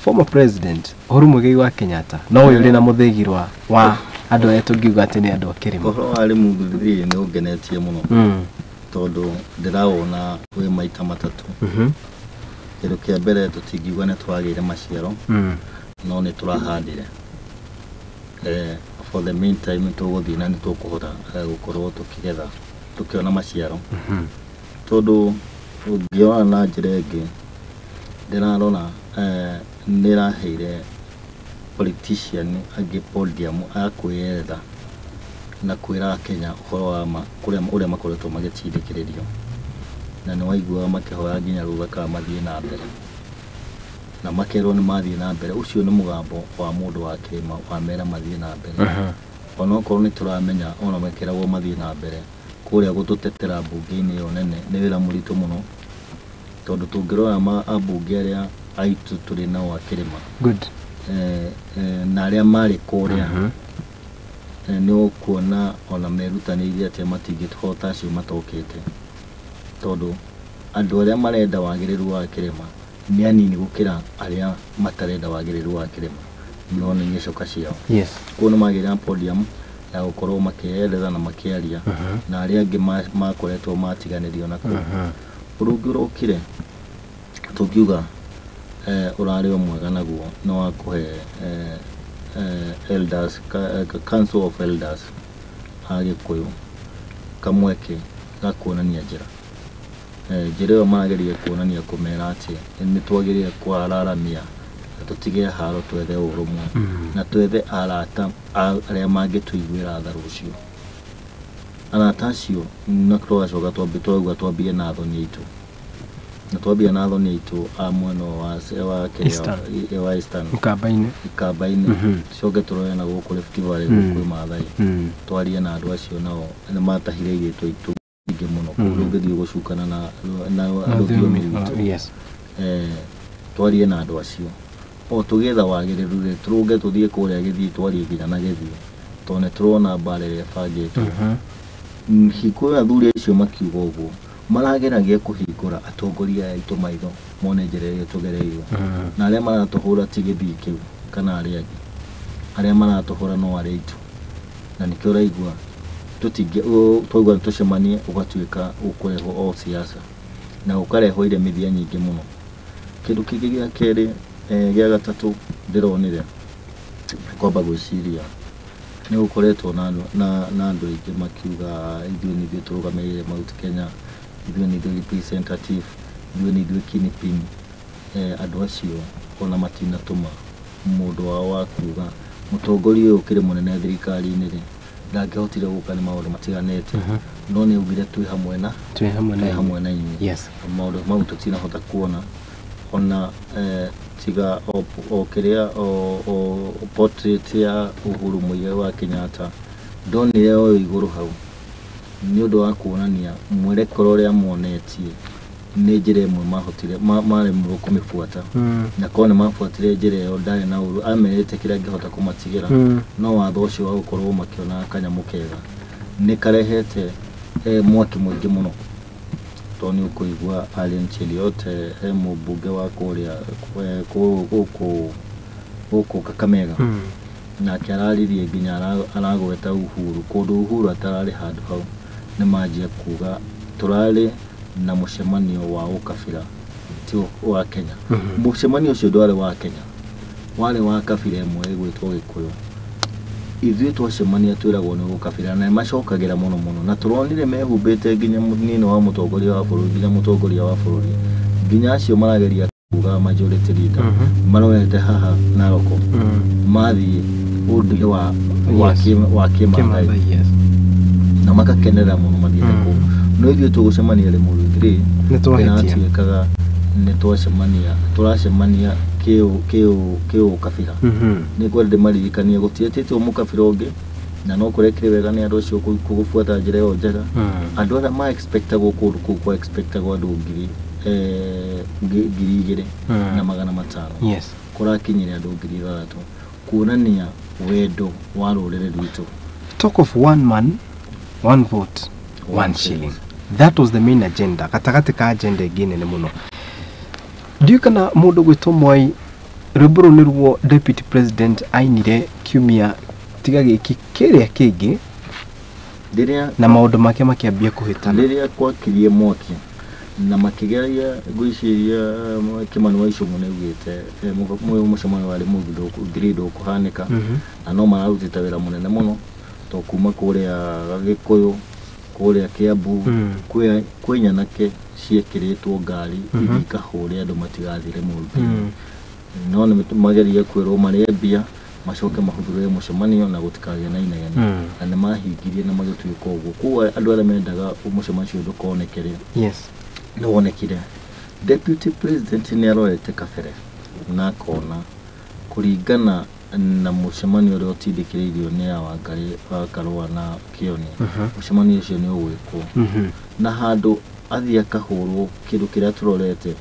former president Uhuru Muigai wa Kenyatta, no ũyũ ũrĩ na mũthĩgirwa wa andũ arĩa tũngiuga atĩ nĩ andũ a kĩrĩma. Ũhoro wa Mũrũthiri nĩ ũngenetie mũno tondũ ndĩrawona wĩ maita matatũ. Kĩndũ kĩa mbere tũtingiuga nĩ twagĩire maciaro, no nĩ tũrahandire. For the meantime tũgũthiĩ na nĩ tũkũhota gũkorwo tũkĩgetha tũkĩona maciaro. Tondũ ũngĩona na njĩra ĩngĩ, ndĩrarora nĩ ĩraheire politician angĩ podium a kwĩyetha na kwĩra Akenya ũhoro wa ma ũrĩa makoretwo magĩtindĩkĩrĩrio. Na nĩ waiguaga makĩhoya nginya rũtha kana mathiĩ na mbere, na makerwo nĩ mathiĩ na mbere. Ũcio nĩ mũgambo wa mũndũ wa kĩrĩma wamera mathiĩ na mbere. Onokorwo nĩ tũramenya ona mekeragwo mathiĩ na mbere, kũrĩa gũtũtetera mbunge-inĩ ĩyo nene nĩ wĩra mũritũ mũno, tondũ tũngĩrora ambunge arĩa aitũ tũrĩ nao a kĩrĩma. Good. Na arĩa marĩ kũrĩa, nĩ ũkuona ona merutanĩirie atĩa matingĩhota acio matokĩte, tondũ andũ arĩa marenda wagĩrĩru wa kĩrĩma nĩ anini gũkĩra arĩa matarenda wagĩrĩru wa kĩrĩma, no nĩ gĩcoka ciao. Koguo nĩ magĩire na podium ya gũkorwo makĩerera na makĩaria, na arĩa angĩ makoretwo matiganĩrio na kũu. Ũndũ ũngĩ ũrokire tũngiuga ũrarĩ o mwega naguo nĩ wa kũhe elders, Council of Elders a Gĩkũyũ kamweke ga kuonania njĩra. Njĩra ĩyo marageria kuonania kũmera atĩ nĩ twagĩrĩire kwararamia na tũtige haro, twethe ũrũmwe na twethe arata arĩa mangĩtũiguĩra tha rũciũ. Arata acio na tũgacoka twauga twambie na athoni aitũ, na twambia na athoni aitũ a mwena wa kĩrĩa wa Eastern Ikamba-inĩ, tucoke tũrore na gũkũ Rift Valley, gũkũ Maathai, twarie na andũ acio nao nĩ matahire airĩtu aitũ aingĩ mũno, kũndũ ũngĩthiĩ gũcukana na rũthiomi rwitũ. Twarie na andũ acio o tũgĩetha wagĩrĩru rĩ, tũrũnge tũthiĩ kũrĩa Gĩthii, twarie nginya na Gĩthii, tondũ nĩ tũrona mbara ĩrĩa ĩbangĩtwo. Hingo ĩyo athuri acio makiuga ũguo, marageragia kũhingũra atongoria aya aitũ maitho mone njĩra ĩrĩa tũgereirwo, na arĩa maratũhũra ti Gĩthii kĩu kana arĩa angĩ, arĩa maratũhũra no arĩa aitũ. Na nĩkĩo ũraigua twaigua nĩ tũcemanie, ũgatuĩka ũkũrehwo o siasa na ũkarehwo iremithia nyingĩ mũno. Kĩndũ kĩngĩ gĩa kerĩ, gĩa gatatũ ndĩronire kwamba gwĩciria nĩ gũkoretwo na andũ aingĩ makiuga ithuĩ nĩ ithuĩ tũrũgamĩrĩire Mount Kenya, Ithuĩ nĩ ithuĩ representative, ithuĩ nĩ ithuĩ kingpin. Andũ acio ona matinatũma mũndũ wao wa kuga mũtongoria ũyũ ũkĩrĩ mũnene thirikari-inĩ rĩ, ndangĩhotire gũka nĩ maũndũ matiganĩte, no nĩ augire twĩ hamwe na twĩ hamwe na inyuĩ. Yes. Maũndũ mau tũtinahota kuona ona tiga o kĩrĩa o portrait ya Uhuru Muigai wa Kenyatta ndonire o igũrũ hau, nĩ ũndũ wa kuonania mwerekero ũrĩa monetie nĩ njĩra ĩmwe mahotire maremirwo kũmĩbuata, na korwo nĩ mabuatire njĩra ĩyo ndarĩ na ũru, amerite kĩrĩa angĩhota kũmatigĩra, no watho ũcio wa gũkorwo makĩona kanyamũ kega nĩ karehete mwaki mũingĩ mũno, tondũ nĩ ũkũigua Allen Cheriot he mũmbunge wa kũrĩa gũkũ Kakamega, nake araririe nginya aragweta Uhuru kũndũ Uhuru atararĩ handũ hau, nĩ manjia kuga tũrarĩ na mũcemanio wa ũkabira ti wa Kenya. Mũcemanio ũcio ndwarĩ wa Kenya, warĩ wa kabira ĩmwe ĩgwĩtwo Gĩkũyũ. Ithuĩ twacemania twĩragwo nĩ ũkabira, na macokagĩra mũno mũno, na tũronire mehumbĩte nginya mũnini wa mũtongoria wa bũrũri, nginya mũtongoria wa bũrũri, nginya acio marageria kuga majority leader marorete haha Narok, mathiĩ ũndũire wa Kĩmathai na makakenera mũno mathiĩte kũu. No ithuĩ tũgũcemania Limuru 3 nĩtwatuĩkaga nĩ twacemania, tũracemania kĩũkabira. Nĩ kwenda ndĩmaririkanie gũtietĩtwo mũkabira ũngĩ, na no kũrekire wega nĩ andũ acio gũbuata njĩra ĩyo njega. Andũ arĩa ma expectagwo kũndũ kũu kwa expectagwo andũ 2,500. Yes. Kũrakinyire andũ 6,000, kuonania wendo wa rũrĩrĩ rwitũ. Talk of one man, one vote, one shilling. That was the main agenda. Gatagatĩ ka agenda ĩngĩ nene mũno. Ndiũĩ kana mũndũ gwĩtwo Moi, rwĩmbo rũu nĩruo deputy president ainire kiumia tiga gĩkĩ kĩrĩa kĩngĩ, na maũndũ make makĩambia kũhĩtana. Rĩrĩa gwakirie mwaki na makĩgeria ngwĩciria Kimani wa Ichung'wa nĩaugĩte mũcemanio wa Limuru 3 ndũkũhanĩka, na no mararutĩte wĩra mũnene mũno to kuma kũrĩa Gĩkũyũ, kũrĩa Kiambu, kwĩ nyanake ciĩkĩrĩtwo ngari ithiĩ ikahũre andũ matigathire mũru. No nĩ mageria kwĩrwo marĩe mbia macoke mahũthũrĩre mũcemanio na gũtikagĩe na inegene, na nĩ mahingirie na magĩtuĩka ũguo. Koguo andũ arĩa mendaga mũcemanio ũcio ndũkoneke rĩ, yes, nĩ wonekire. Deputy president nĩ arorete kabere na akona kũringana na mũcemanio ũrĩa ũtindĩkĩrĩirio nĩ Wangari wa Karũa na Kĩoni, mũcemanio ũcio nĩ ũgwĩkwo na handũ athiĩ akahũrwo kĩndũ kĩrĩa tũrorete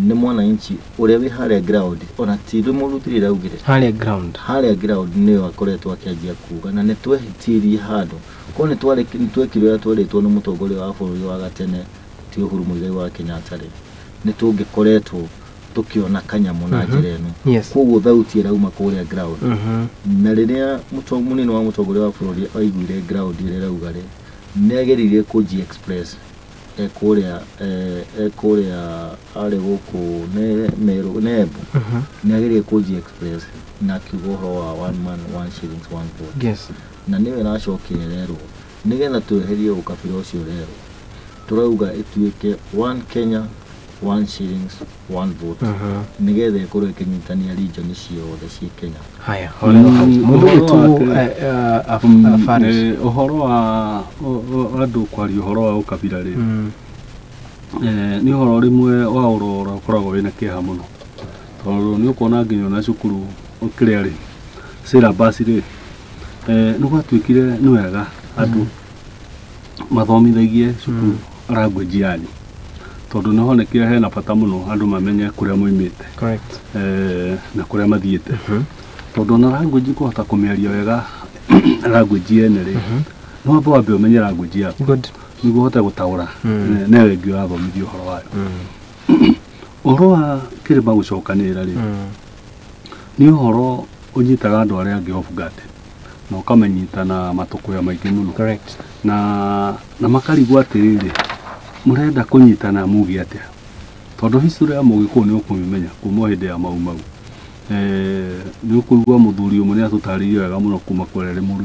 nĩ mwananchi ũrĩa wĩ harĩa ground, ona ti Limuru 3 raugire harĩa ground, harĩa ground nĩyo akoretwo akĩanjia kuga, na nĩ twehĩtirie handũ korwo nĩ twekire ũrĩa twerĩtwo nĩ mũtongoria wa bũrũri wa gatene ti Uhuru Muigai wa Kenyatta rĩ, nĩ tũngĩkoretwo tũkĩona kanyamũ na njĩra ĩno. Koguo thauti ĩrauma kũrĩa ground, na rĩrĩa mũnini wa mũtongoria wa bũrũri aiguire ground ĩrĩa ĩrauga rĩ, nĩ ageririe kũnji express kũrĩa arĩ gũkũ nĩ Meru nĩ Embu, nĩ ageririe kũnji express na akiuga ũhoro wa one man one shillings one vote. Yes. Na nĩyo ĩracokire rerwo nĩgetha tweherie ũkabira ũcio rerwo tũrauga ĩtuĩke one Kenya one shillings one vote, nĩgetha ĩkorwo ĩkĩnyitania region ciothe ciĩ Kenya. Haya, mũndũ wĩtwo ũhoro wa andũ kwaria ũhoro wa ũkabira rĩ, nĩ ũhoro rĩmwe wa ũrora ũkoragwo wĩna kĩeha mũno, tondũ nĩ ũkuona nginya ona cukuru kĩrĩa rĩ syllabus rĩ, nĩ gwatuĩkire nĩ wega andũ mathomithagie cukuru language yanyu, tondũ nĩ honekire hena bata mũno andũ mamenye kũrĩa moimĩte, correct, na kũrĩa mathiĩte, tondũ ona language kũhota kũmĩaria wega language yene rĩ, no wambe wambe ũmenye language yaku nĩguo ũhote gũtaũra newe ĩngĩ ũrathomithio ũhoro wayo. Ũhoro wa kĩrĩma gũcokanĩrĩra rĩ, nĩ ũhoro ũnyitaga andũ arĩa angĩ off guard na ũkamanyita na matũkũya maingĩ mũno, correct, na makarigwo atĩrĩrĩ, mũrenda kũnyitana muge atĩa, tondũ history ya Mũgĩkũyũ nĩ ũkũmĩmenya kuma hĩndĩ ya Mau Mau. Nĩ ũkũigua mũthuri ũmwe nĩ atũtarĩirie wega mũno kuma kũrĩa Limuru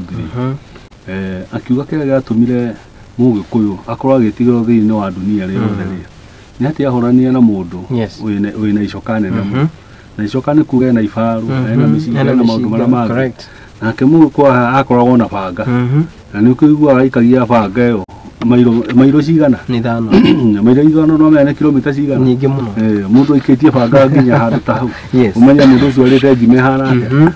3, akiuga kĩrĩa gĩatũmire Mũgĩkũyũ akorwo agĩtigĩrwo thĩinĩ wa dunia rĩothe rĩ, nĩ atĩ ahũrania na mũndũ wĩna icoka nene mũno. Na icoka nĩ kuga ena ibaru, ena mĩcinga, ena maũndũ marĩa mangĩ. Nake Mũgĩkũyũ akoragwo na banga. Na nĩ ũkĩiguaga aikagia banga ĩyo mairo cigana? Nĩ ithano. Mairo ithano no mene kilomita cigana? Nyingĩ mũno. Mũndũ aikĩtie banga nginya handũ ta hau. Ũmenye mũndũ ũcio arĩte ngima ĩhana atĩa.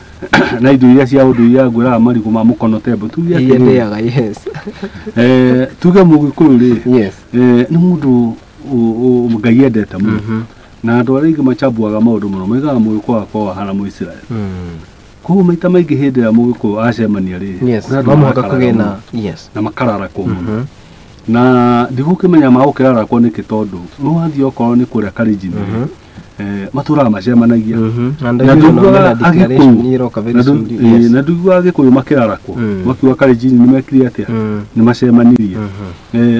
Na indo iria cia ũndũire ngwĩraga marigũ ma mũkono tembo. Tuge atĩrĩrĩ. Yes. Tuge Mũgĩkũyũ rĩ. Yes. Nĩ mũndũ Ngai endete mũno. Na andũ arĩa aingĩ macambuaga maũndũ mũno maigaga Mũgĩkũyũ akoragwo ahana Mũisiraeli. Koguo maita maingĩ hĩndĩ ĩrĩa Mũgĩkũyũ acemania rĩ, no mũhaka kũgĩe na na makararakwo mũno. Na ndigũkĩmenya magũkĩrarakwo nĩkĩ tondũ nĩ wathiĩ okorwo nĩ kũrĩa Kalenjin matũraga macemanagia. Na ndiguaga Agĩkũyũ makĩrarakwo makiuga Kalenjin nĩ mekire atĩa, nĩ macemanirie.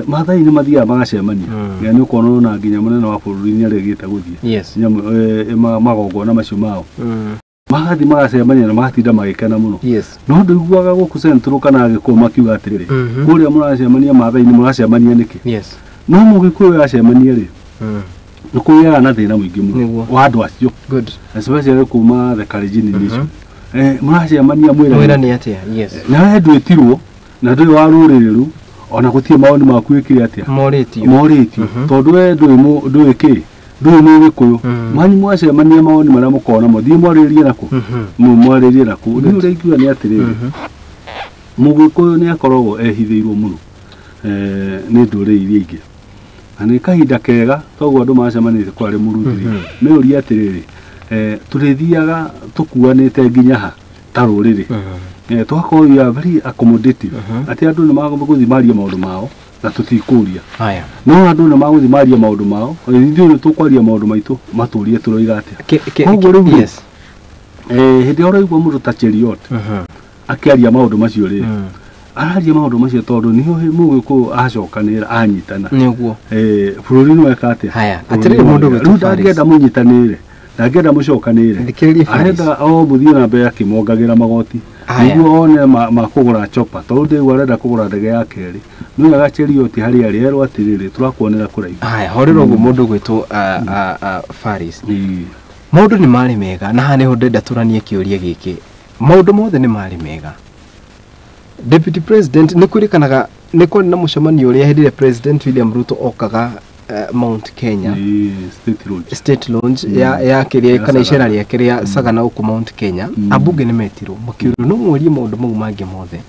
Maathai nĩ mathiaga magacemania. Na nĩ ũkuona ona nginya mũnene wa bũrũri nĩ arĩgĩte gũthiĩ magongona macio mao. Magathiĩ magacemania na magatinda magĩkena mũno. No ndiguaga gũkũ Central kana Agĩkũyũ makiuga atĩrĩrĩ, kũrĩa mũracemania Maathai nĩ mũracemania nĩkĩ? No Mũgĩkũyũ acemania rĩ, nĩ kũgĩaga na thĩna mũingĩ mũno wa andũ acio. Especially kuma the Kalenjin nation. Mũracemania mwĩrane atĩa? Na we ndwĩtirwo na ndũrĩ wa rũrĩrĩ rũu, ona gũtirĩ mawoni maku wĩkire atĩa? Morĩtio. Tondũ we ndũĩ kĩ? Ndũĩ Mũgĩkũyũ. Manyu mwacemania mawoni marĩa mũkoragwo namo, thiĩ mwarĩrĩrie nakũ? Mwarĩrĩrie nakũ? Niĩ ũrĩa ingiuga nĩ atĩrĩrĩ, Mũgĩkũyũ nĩ akoragwo ehithĩirwo mũno nĩ ndũrĩrĩ iria ingĩ. Na nĩ kahinda kega toguo andũ macemanĩtie kwarĩ mũruthi rĩ, meuria atĩrĩrĩ, tũrĩthiaga tũkuanĩte nginya ha ta rũrĩrĩ. Tũgakorwo we are very accommodative. Atĩ andũ nĩ magũthiĩ marie maũndũ mao na tũtikũria. No andũ nĩ magũthiĩ marie maũndũ mao, ithuĩ nĩ tũkwaria maũndũ maitũ matũrie tũroiga atĩa. Koguo rĩu hĩndĩ ĩrĩa ũraigua mũndũ ta Cheruiyot akĩaria maũndũ macio rĩ, araria maũndũ macio tondũ nĩho Mũgĩkũyũ acokanĩra anyitana. Nĩguo. Bũrũri nĩ weka atĩa? Atĩrĩrĩ mũndũ ũgwĩtwo Faris. Ndangĩenda mũnyitanĩre, ndangĩenda mũcokanĩre. Arenda o mũthiĩ na mbere akĩmongagĩra magoti. Nĩguo one makũgũra chopa tondũ ndĩguo arenda kũgũra ndege ya kerĩ. No wega Cheruiyot harĩa arĩ erwo atĩrĩrĩ tũrakuonera kũraihu. Haya, horera ũguo mũndũ ũgwĩtwo Faris. Maũndũ nĩ marĩ mega na haha nĩho ndĩrenda tũranie kĩũria gĩkĩ. Maũndũ mothe nĩ marĩ mega. Deputy President nĩ kwĩrĩkanaga nĩ kwarĩ na mũcemanio ũrĩa hĩndĩ ĩrĩa President William Ruto okaga Mount Kenya State Lodge ya kĩrĩa kana icera rĩake rĩa Sagana gũkũ Mount Kenya. Ambunge nĩ metirwo makĩũrio no mwarie maũndũ mau mangĩ mothe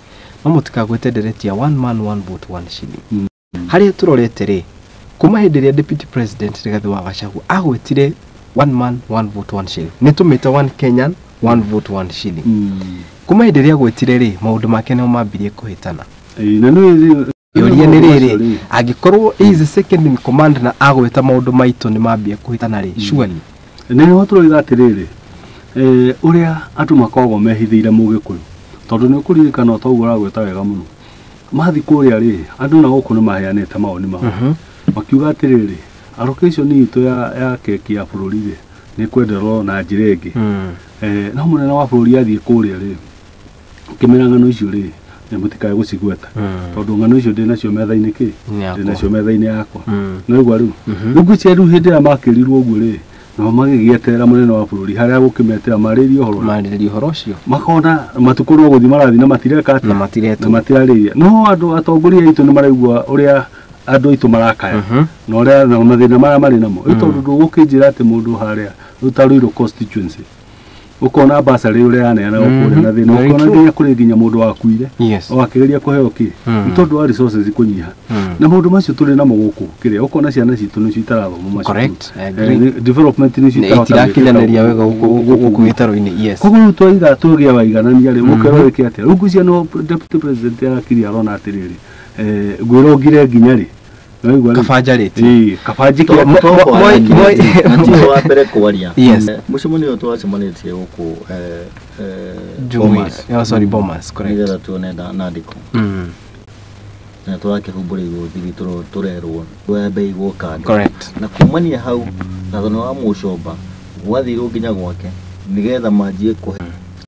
no mũtikagwete ndereti ya one man one vote one shilling. Harĩa tũrorete rĩ, kuma hĩndĩ ĩrĩa Deputy President Rigathĩ wa Gachagua agwetire one man one vote one shilling, nĩ tũmĩte one Kenyan one vote one shilling. Kuma hĩndĩ ĩrĩa agwetire rĩ, maũndũ make nĩmo mambirie kũhĩtana. Kĩũria nĩ rĩrĩ, angĩkorwo he is second in command na agweta maũndũ maitũ nĩ mambia kũhĩtana rĩ, surely nĩho tũroiga atĩrĩrĩ, ũrĩa andũ makoragwo mehithĩire Mũgĩkũyũ, tondũ nĩ ũkũririkana o ta ũguo ũragweta wega mũno. Mathiĩ kũrĩa rĩ, andũ na gũkũ nĩ maheanĩte mawoni mao. Makiuga atĩrĩrĩ, allocation itũ ya keki ya bũrũri rĩ, nĩ kwenderwo na njĩra ĩngĩ. No mũnene wa bũrũri athiĩ kũrĩa rĩ, kĩmera ng'ano icio rĩ, nĩ mũtikae gũcigweta. Tondũ ng'ano icio ndĩnacio metha-inĩ kĩ? Ndĩnacio metha-inĩ yakwa. No igua rĩu. Rĩu ngwĩciria rĩu hĩndĩ ĩrĩa makĩrirwo ũguo rĩ, nao magĩgĩeterera mũnene wa bũrũri harĩa gũkĩmetĩra marĩrie ũhoro. Marĩrie ũhoro ũcio. Makona matukũ no gũthiĩ marathiĩ na matireka atĩa? Na matirarĩria. No andũ atongoria aitũ nĩ maraigua ũrĩa andũ aitũ marakaya. Na ũrĩa na mathĩna marĩa marĩ namo. Rĩu tondũ ndũgũkĩnjĩra atĩ mũndũ harĩa rĩu ta Ruiru constituency ũkona basarĩ ũrĩa yaneanagwo kũrĩa na thĩna, ũkona nginya kũrĩ nginya mũndũ wakuire o akĩgeria kũheo kĩ, nĩ tondũ wa resources kũnyiha. Na maũndũ macio tũrĩ namo gũkũ kĩrĩa ũkona ciana citũ nĩcio itarathoma macukuru, development nĩcio itirakinyanĩria wega gũkũ gĩtarũ-inĩ. Koguo rĩu twaiga tũgĩa waiganania rĩ, mũkerwo wĩke atĩa? Rĩu ngwĩciria no deputy president arakiri arona atĩrĩrĩ, ngwĩrwo ngire nginya rĩ, Kabanjarĩtie. Kabanjike Moi wa mbere kwaria. Mũcemanio ũyũ twacemanĩtie gũkũ Bomas. Sorry, Bomas, correct. Nĩgetha tuone nandĩko. Na tũrakĩhumbũrĩirwo thiri tũrerwo wembe igwo kando. Correct. Na kumania hau na thona wa Mũcomba gwathirwo nginya gwake nĩgetha manjie kũhe